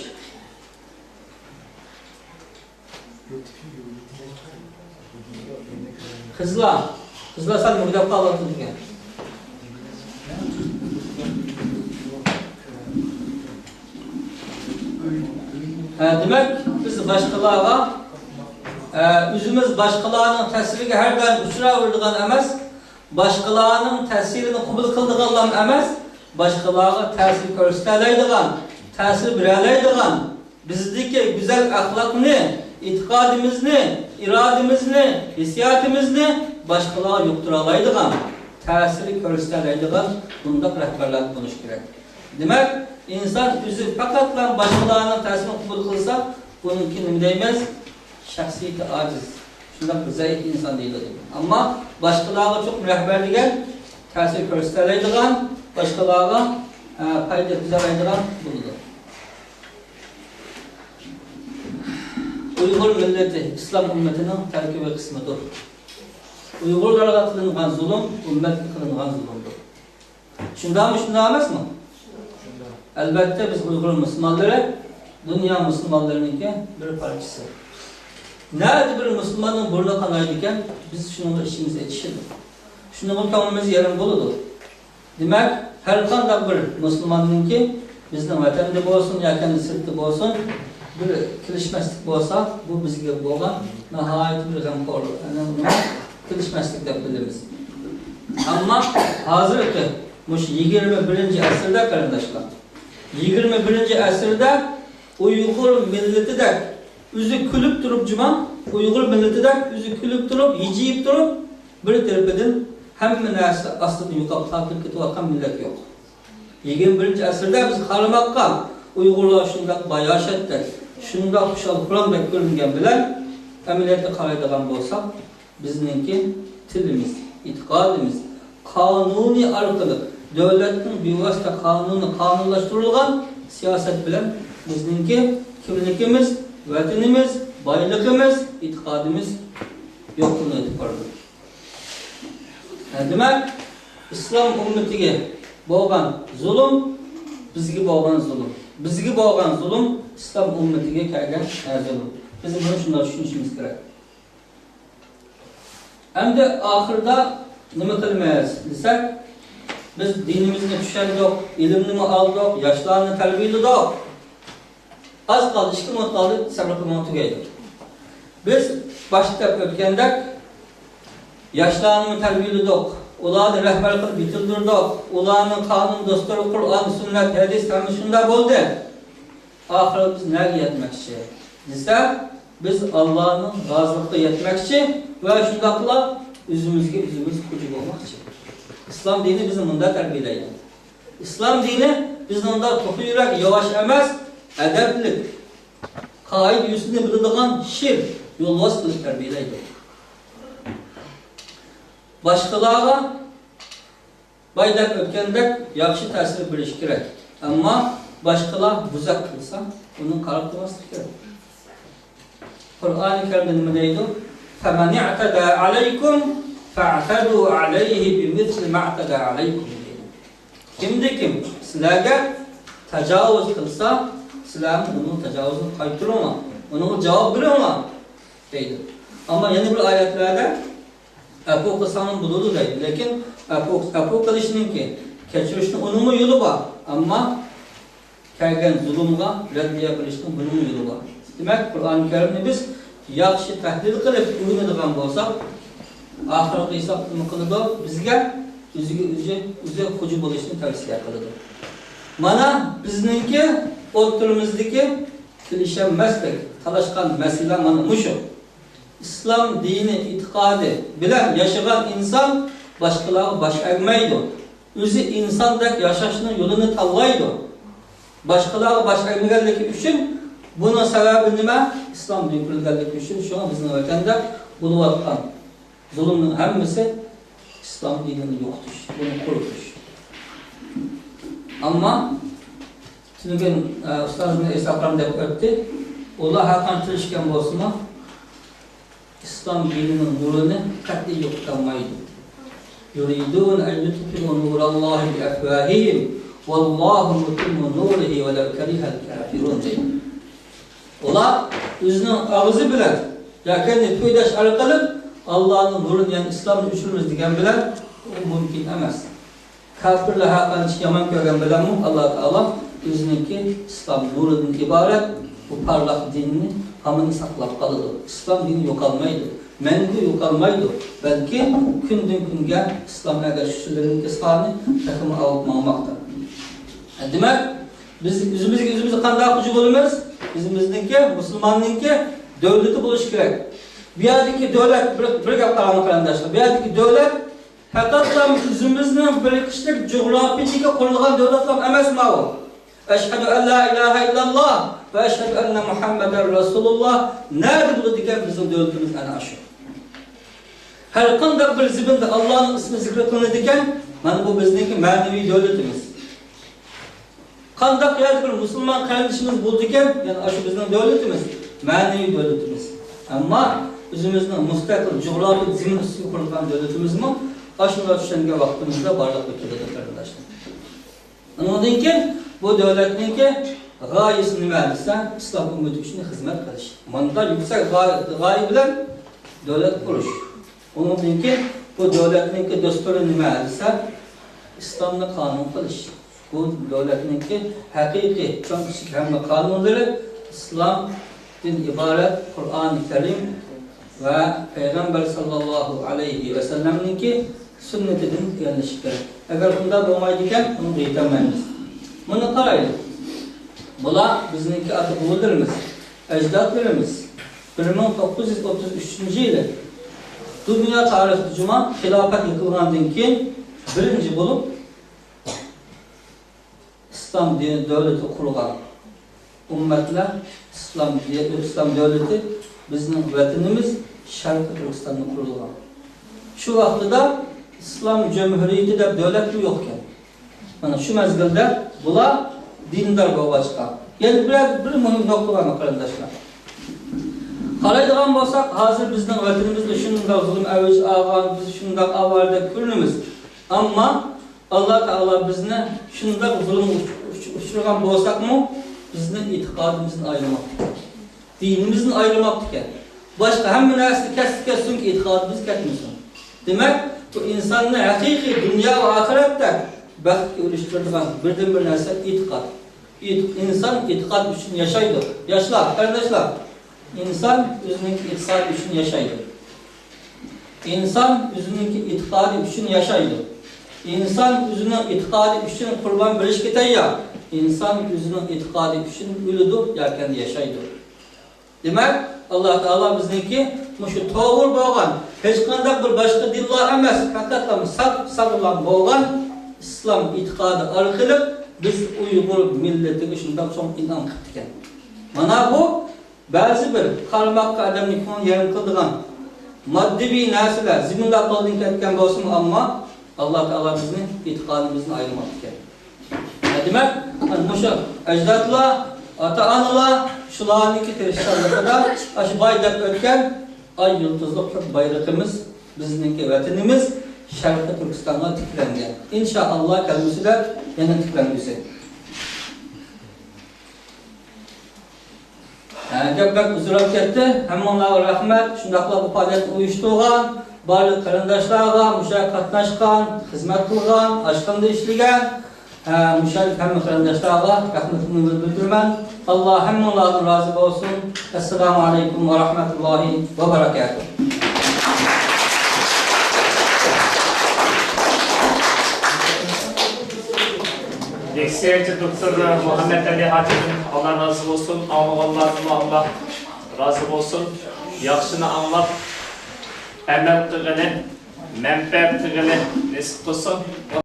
قىزلار، قىزلار سەل مۇگدەپ قالىۋاتىدىكەن. ھە، دېمەك، بىز باشقىلارغا، ھە، ئۆزىمىز باشقىلارنىڭ تەسىرىگە ھەر دائىم ئۇچراۋېرىدىغان ئەمەس، باشقىلارنىڭ تەسىرىنى قوبۇل قىلىدىغانلام ئەمەس، باشقىلارغا تەسىر كۆرسىتەلەيدىغان، تەسىر بېرەلەيدىغان، بىزدىكى گۈزەل ئەخلاقنى، ئېتىقادىمىزنى، ئىرادىمىزنى، ھېسسىياتىمىزنى باشقىلارغا يۇقتۇرالايدىغان، تەسىر كۆرسىتەلەيدىغان بۇنداق رەھبەرلەر بولۇش كېرەك. دېمەك، ئىنسان ئۆزى پەقەتلا باشقىلارنىڭ تەسىرىنى قوبۇل قىلسا، بۇنىڭكى نېمە دەيمىز؟ شەخسىيىتى ئاجىز، شۇنداق زەئىپ ئىنسان دېيىلىدۇ. ئەمما باشقىلارغا چوقۇم رەھبەر دېگەن تەسىر كۆرسىتەلەيدىغان، باشقىلارغا، ئە، پايدا يەتكۈزەلەيدىغان بولىدۇ. ئۇيغۇر مىللىتى ئىسلام ئۈممىتىنىڭ تەركىبىي قىسمىدۇر. ئۇيغۇرلارغا قىلىنغان زۇلۇم ئۈممەتكە قىلىنغان زۇلۇمدۇر. شۇنداقمۇ، شۇنداق ئەمەسمۇ؟ ئەلۋەتتە، بىز ئۇيغۇر مۇسۇلمانلىرى دۇنيا مۇسۇلمانلىرىنىڭكى بىر پارچىسى. نەدە بىر مۇسۇلماننىڭ بۇرنى قانايدىكەن، بىز شۇنىڭغا ئىچىمىز ئېچىشىدۇ. شۇنىڭغا كۆڭلىمىز يېرىم بولىدۇ. دېمەك، ھەر قانداق بىر مۇسۇلماننىڭكى بىزنىڭ ۋەتەندە بولسۇن ياكى سىرتتا بولسۇن، بىر كېلىشمەسلىك بولسا، بۇ بىزگە بولغان ناھايىتى بىر غەمخور، يەنى ئۇنى كېلىشمەسلىك دەپ بىلىمىز. ئەمما ھازىرقى مۇشۇ يىگىرمە بىرىنچى ئەسىردە، قېرىنداشلار، يىگىرمە بىرىنچى ئەسىردە ئۇيغۇر مىللىتىدەك ئۆزى كۈلۈپ تۇرۇپ، جۇما، ئۇيغۇر مىللىتىدەك ئۆزى كۈلۈپ تۇرۇپ، ھىجىيىپ تۇرۇپ، بىر تەرىپىدىن ھەممە نەرسە ئاستىدىن يوقاپ تارتىلىپ كېتىۋاتقان مىللەت يوق. يىگىرمە بىرىنچى ئەسىردە بىز قارىماققا ئۇيغۇرلار شۇنداق باياشاتتەك، شۇنداق خۇشال-خۇرامدەك كۆرۈنگەن بىلەن، ئەمەلىيەتتە قارايدىغان بولساق، بىزنىڭكى تىلىمىز، ئېتىقادىمىز، قانۇنى ئارقىلىق، دۆلەتنىڭ بىۋاسىتە قانۇنى، قانۇنلاشتۇرۇلغان سىياسەت بىلەن بىزنىڭكى كىملىكىمىز، ۋەتىنىمىز، بايلىقىمىز، ئېتىقادىمىز يوق قىلىنىۋېتىپ بارىدۇ. دېمەك، ئىسلام ئۈممىتىگە بولغان زۇلۇم بىزگە بولغان زۇلۇم. بىزگە بولغان زۇلۇم ئىسلام ئۈممىتىگە كەلگەن زۇلۇم. بىز بۇنى شۇنداق چۈشىنىشىمىز كېرەك. ئەمدى ئاخىرىدا نېمە قىلىمىز دېسەك، بىز دىنىمىزنى چۈشەندۇق، ئىلىمنىمۇ ئالدۇق، ياشلارنى تەربىيەلىدۇق. ئاز قالدى، ئىككى مىنۇت قالدى، سەۋر قىلماڭ، تۈگەيدۇ. بىز باشتا دەپ ئۆتكەندەك، ياشلارنىمۇ تەربىيەلىدۇق، ئۇلارنى رەھبەر قىلىپ يېتىلدۈردۇق، ئۇلارنىڭ قانۇن، دۇستۇر، قۇرئان، سۈننەت، ھەدىس ھەممە شۇنداق بولدى. ئاخىرى بىز نەگە يەتمەكچى دېسە، بىز ئاللانىڭ رازىلىقىغا يەتمەكچى ۋە شۇنداقلا ئۆزىمىزگە ئۆزىمىز خوجا بولماقچى. ئىسلام دىنى بىزنى مۇنداق تەربىيەلەيدۇ. ئىسلام دىنى بىزنى ئۇنداق توخۇ يۈرەك، ياۋاش ئەمەس، ئەدەپلىك، قائىدە-يوسۇننى بىلىدىغان شىر، يولۋاس قىلىپ تەربىيەلەيدۇ. باشقىلارغا باي دەپ ئۆتكەندەك ياخشى تەسىر بېرىش كېرەك. ئەمما باشقىلار بۇزاق قىلسا، ئۇنى قاراپ تۇرماسلىق كېرەك. قۇرئانى كەرىمدە نېمە دەيدۇ؟ فَمَنِ اعْتَدَى عَلَيْكُمْ فَاعْتَدُوا عَلَيْهِ بِمِثْلِ مَا اعْتَدَى عَلَيْكُمْ دەيدۇ. كىمدە كىم سىلەرگە تاجاۋۇز قىلسا، سىلەرمۇ ئۇنىڭ تاجاۋۇزىنى قايتۇرۇڭلار، ئۇنىڭغا جاۋاب بېرىڭلار دەيدۇ. ئەمما يەنە بىر ئايەتلەردە ئەپۇ قىلساڭلار بولىدۇ دەيدۇ. لېكىن ئەپۇ، ئەپۇ قىلىشنىڭكى، كەچۈرۈشنىڭ ئۇنىڭمۇ يولى بار. ئەمما كەلگەن زۇلۇمغا رەددىيە قىلىشنىڭ بۇنىڭمۇ يولى بار. دېمەك، قۇرئان كەرىمنى بىز ياخشى تەھلىل قىلىپ ئۆگىنىدىغان بولساق، ئاخىرقى ھېسابتا نېمە قىلىدۇ؟ بىزگە ئۆزىگە ئۆزى، ئۆزى خوجا بولۇشنى تەۋسىيە قىلىدۇ. مانا بىزنىڭكى ئوتتۇرىمىزدىكى كېلىشەلمەسلىك، تالاشقان مەسىلە مانا مۇشۇ. ئىسلام دىنى ئېتىقادى بىلەن ياشىغان ئىنسان باشقىلارغا باش ئەگمەيدۇ. ئۆزى ئىنساندەك ياشاشنىڭ يولىنى تاللايدۇ. باشقىلارغا باش ئەگمىگەنلىكى ئۈچۈن، بۇنىڭ سەۋەبى نېمە؟ ئىسلام دىنى كىرگەنلىكى ئۈچۈن. شۇڭا بىزنىڭ ۋەتەندە بولۇۋاتقان زۇلۇمنىڭ ھەممىسى ئىسلام دىنىنى يوقىتىش، بۇنى قۇرۇتۇش. ئەمما تۈنۈگۈن، ئە، ئۇستازىمىز ئەيسا ئاكام دەپ ئۆتتى. ئۇلار ھەرقانچە تىرىشقان بولسىمۇ، ئىسلام دىنىنىڭ نۇرىنى قەتئىي يوقىتالمايدۇ. يۇرىدۇنە ئەن يۇتفىئۇ نۇراللاھى بىئەفۋاھىھىم ۋاللاھۇ مۇتىممۇ نۇرىھى ۋەلەۋ كەرىھەل كافىرۇن دەيدۇ. ئۇلار ئۆزىنىڭ ئاغزى بىلەن ياكى تۈۋداش ئارقىلىق ئاللانىڭ نۇرىنى، يەنى ئىسلامنى ئۆچۈرىمىز دېگەن بىلەن ئۇ مۇمكىن ئەمەس. كاپىرلار ھەرقانچە يامان كۆرگەن بىلەنمۇ، ئاللا تائالا ئۆزىنىڭكى ئىسلام نۇرىدىن ئىبارەت بۇ پارلاق دىنىنى ھامان ساقلاپ قالىدۇ. ئىسلام دىنى يوقالمايدۇ، مەڭگۈ يوقالمايدۇ، بەلكى كۈندىن-كۈنگە ئىسلام ئەگەشكۈچىلىرىنىڭكى سانى تېخىمۇ ئارتىپ ماڭماقتا. دېمەك، بىز ئۆزىمىزگە ئۆزىمىز قانداق خوجا بولىمىز؟ ئۆزىمىزنىڭكى، مۇسۇلماننىڭكى دۆلىتى بولۇشى كېرەك. بۇ يەردىكى دۆلەت، بىر، بىر گەپ قاراڭلار قېرىنداشلار، بۇ يەردىكى دۆلەت پەقەتلا ئۆزىمىزنىڭ بىر كىشىلىك جۇغراپىيىدىكى قۇرۇلغان دۆلەتلا ئەمەس ماۋۇ. ئەشھەدۇ ئەن لا ئىلاھە ئىللاللا ۋە ئەشھەدۇ ئەننە مۇھەممەدەن رەسۇلۇللا نەدە بولىدىكەن بىزنىڭ دۆلىتىمىز ئەنە ئاشۇ. ھەر قانداق بىر زېمىندا ئاللانىڭ ئىسمى زىكرى قىلىنىدىكەن، مانا بۇ بىزنىڭكى مەنىۋى دۆلىتىمىز. قانداق يەردە بىر مۇسۇلمان قېرىندىشىمىز بولىدىكەن، يەنى ئاشۇ بىزنىڭ دۆلىتىمىز، مەنىۋى دۆلىتىمىز. ئەمما ئۆزىمىزنىڭ مۇستەقىل جۇغراپىيە زېمىن ئۈستىگە قۇرۇلغان دۆلىتىمىزمۇ ئاشۇنداق چۈشەنگەن ۋاقتىمىزدا بارلىققا كېلىدۇ، قېرىنداشلار. ئۇنىڭدىن كېيىن بۇ دۆلەتنىڭكى غايىسى نېمە دېسە، ئىسلام ئۈممىتى ئۈچۈن خىزمەت قىلىش. مانداق يۈكسەك غايە، غايە بىلەن دۆلەت قۇرۇش. ئۇنىڭدىن كېيىن بۇ دۆلەتنىڭكى دۇستۇرى نېمە دېسە، ئىسلامنى قانۇن قىلىش. بۇ دۆلەتنىڭكى ھەقىقىي چوڭ كىچىك ھەممە قانۇنلىرى ئىسلامدىن ئىبارەت قۇرئانى كەرىم ۋە پەيغەمبەر ساللاللاھۇ ئەلەيھى ۋەسەللەمنىڭكى سۈننىتىدىن ئۆگىنىشى كېرەك. ئەگەر بۇنداق بولمايدىكەن، بۇنى يېتەلمەيمىز. بۇنى قارايلى. بۇلار بىزنىڭكى ئاتا-بوۋىلىرىمىز، ئەجدادلىرىمىز بىر مىڭ توققۇز يۈز ئوتتۇز ئۈچىنچى يىلى دۇنيا تارىخىدا جۇما خىلاپەت يىقىلغاندىن كېيىن بىرىنچى بولۇپ ئىسلام دىنى دۆلىتى قۇرغان ئۈممەتلەر، ئىسلام دىنى، ئىسلام دۆلىتى بىزنىڭ ۋەتىنىمىز شەرقىي تۈركىستاندا قۇرۇلغان. شۇ ۋاقتىدا ئىسلام جۇمھۇرىيىتى دەپ دۆلەتمۇ يوق ئىكەن. مانا شۇ مەزگىلدە بۇلار دىندار بولغاچقا، يەنە بىر، بىر مۇھىم نۇقتا بار، قېرىنداشلار. قارايدىغان بولساق، ھازىر بىزنىڭ ۋەتىنىمىزدە شۇنداق زۇلۇم ئەۋج ئالغان، بىز شۇنداق ئاۋارىدەك كۆرۈنىمىز. ئەمما ئاللا تائالا بىزنى شۇنداق زۇلۇمغا ئۇچ-، ئۇچ-، ئۇچرىغان بولساقمۇ، بىزنى ئېتىقادىمىزدىن ئايرىماپتۇ. دىنىمىزدىن ئايرىماپتىكەن. باشقا ھەممە نەرسە كەتسە كەتسۇنكى، ئېتىقادىمىز كەتمىسۇن. دېمەك، بۇ ئىنساننى ھەقىقىي دۇنيا ۋە ئاخىرەتتە بەختكە ئېرىشتۈرىدىغان بىردىنبىر نەرسە ئېتىقاد. ئېتىق-، ئىنسان ئېتىقاد ئۈچۈن ياشايدۇ. ياشلار، قېرىنداشلار، ئىنسان ئۆزىنىڭكى ئېتىقادى ئۈچۈن ياشايدۇ. ئىنسان ئۆزىنىڭكى ئېتىقادى ئۈچۈن ياشايدۇ. ئىنسان ئۆزىنىڭ ئېتىقادى ئۈچۈن قۇربان بېرىشكە تەييار. ئىنسان ئۆزىنىڭ ئېتىقادى ئۈچۈن ئۆلىدۇ ياكى ياشايدۇ. دېمەك، ئاللا تائالا بىزنىڭكى مۇشۇ توغرا بولغان، ھېچقانداق بىر باشقا دىنلار ئەمەس، پەقەتلا ساپ ساغلام بولغان ئىسلام ئېتىقادى ئارقىلىق بىز ئۇيغۇر مىللىتىگە شۇنداق چوڭ ئىنئام قىپتىكەن. مانا بۇ بەزى بىر قارىماققا ئادەمنى كۆڭلى يېرىم قىلىدىغان ماددىي نەرسىلەر زىمىندا قولدىن كەتكەن بولسىمۇ، ئەمما ئاللا تائالا بىزنى ئېتىقادىمىزدىن ئايرىماپتىكەن. دېمەك، مۇشۇ ئەجدادلار، ئاتا-ئانىلار شۇلارنىڭكى تىرىشچانلىقىدا ئاشۇ باي دەپ ئۆتكەن ئاي يۇلتۇزلۇق بايرىقىمىز، بىزنىڭكى ۋەتىنىمىز شەرقىي تۈركىستانغا تىكلەنگەن. ئىنشائاللا، كەلگۈسىدە يەنە تىكلەنگۈسى. ھە، گەپ بەك ئۇزىراپ كەتتى. ھەممىڭلارغا رەھمەت. شۇنداقلا بۇ پائالىيەتنى ئۇيۇشتۇرغان بارلىق قېرىنداشلارغا، مۇشۇ يەرگە قاتناشقان، خىزمەت قىلغان، ئاشخانىدا ئىشلىگەن، ھە، مۇشۇ يەردىكى ھەممە قېرىنداشلارغا رەھمىتىمنى بىلدۈرىمەن. ئاللا ھەممىڭلاردىن رازى بولسۇن. ئەسسالامۇ ئەلەيكۇم ۋە رەھمەتۇللاھى ۋە بەرەكاتۇھ. لېكسىيەچى دوكتور مۇھەممەتئەلى ھاجىدىن ئاللا رازى بولسۇن، ئاڭلىغانلاردىنمۇ ئاللا رازى بولسۇن. ياخشىنى ئاڭلاپ، ئەمەل قىلغىنى، مەنپەئەت قىلغىنى نېسىپ قىلسۇن.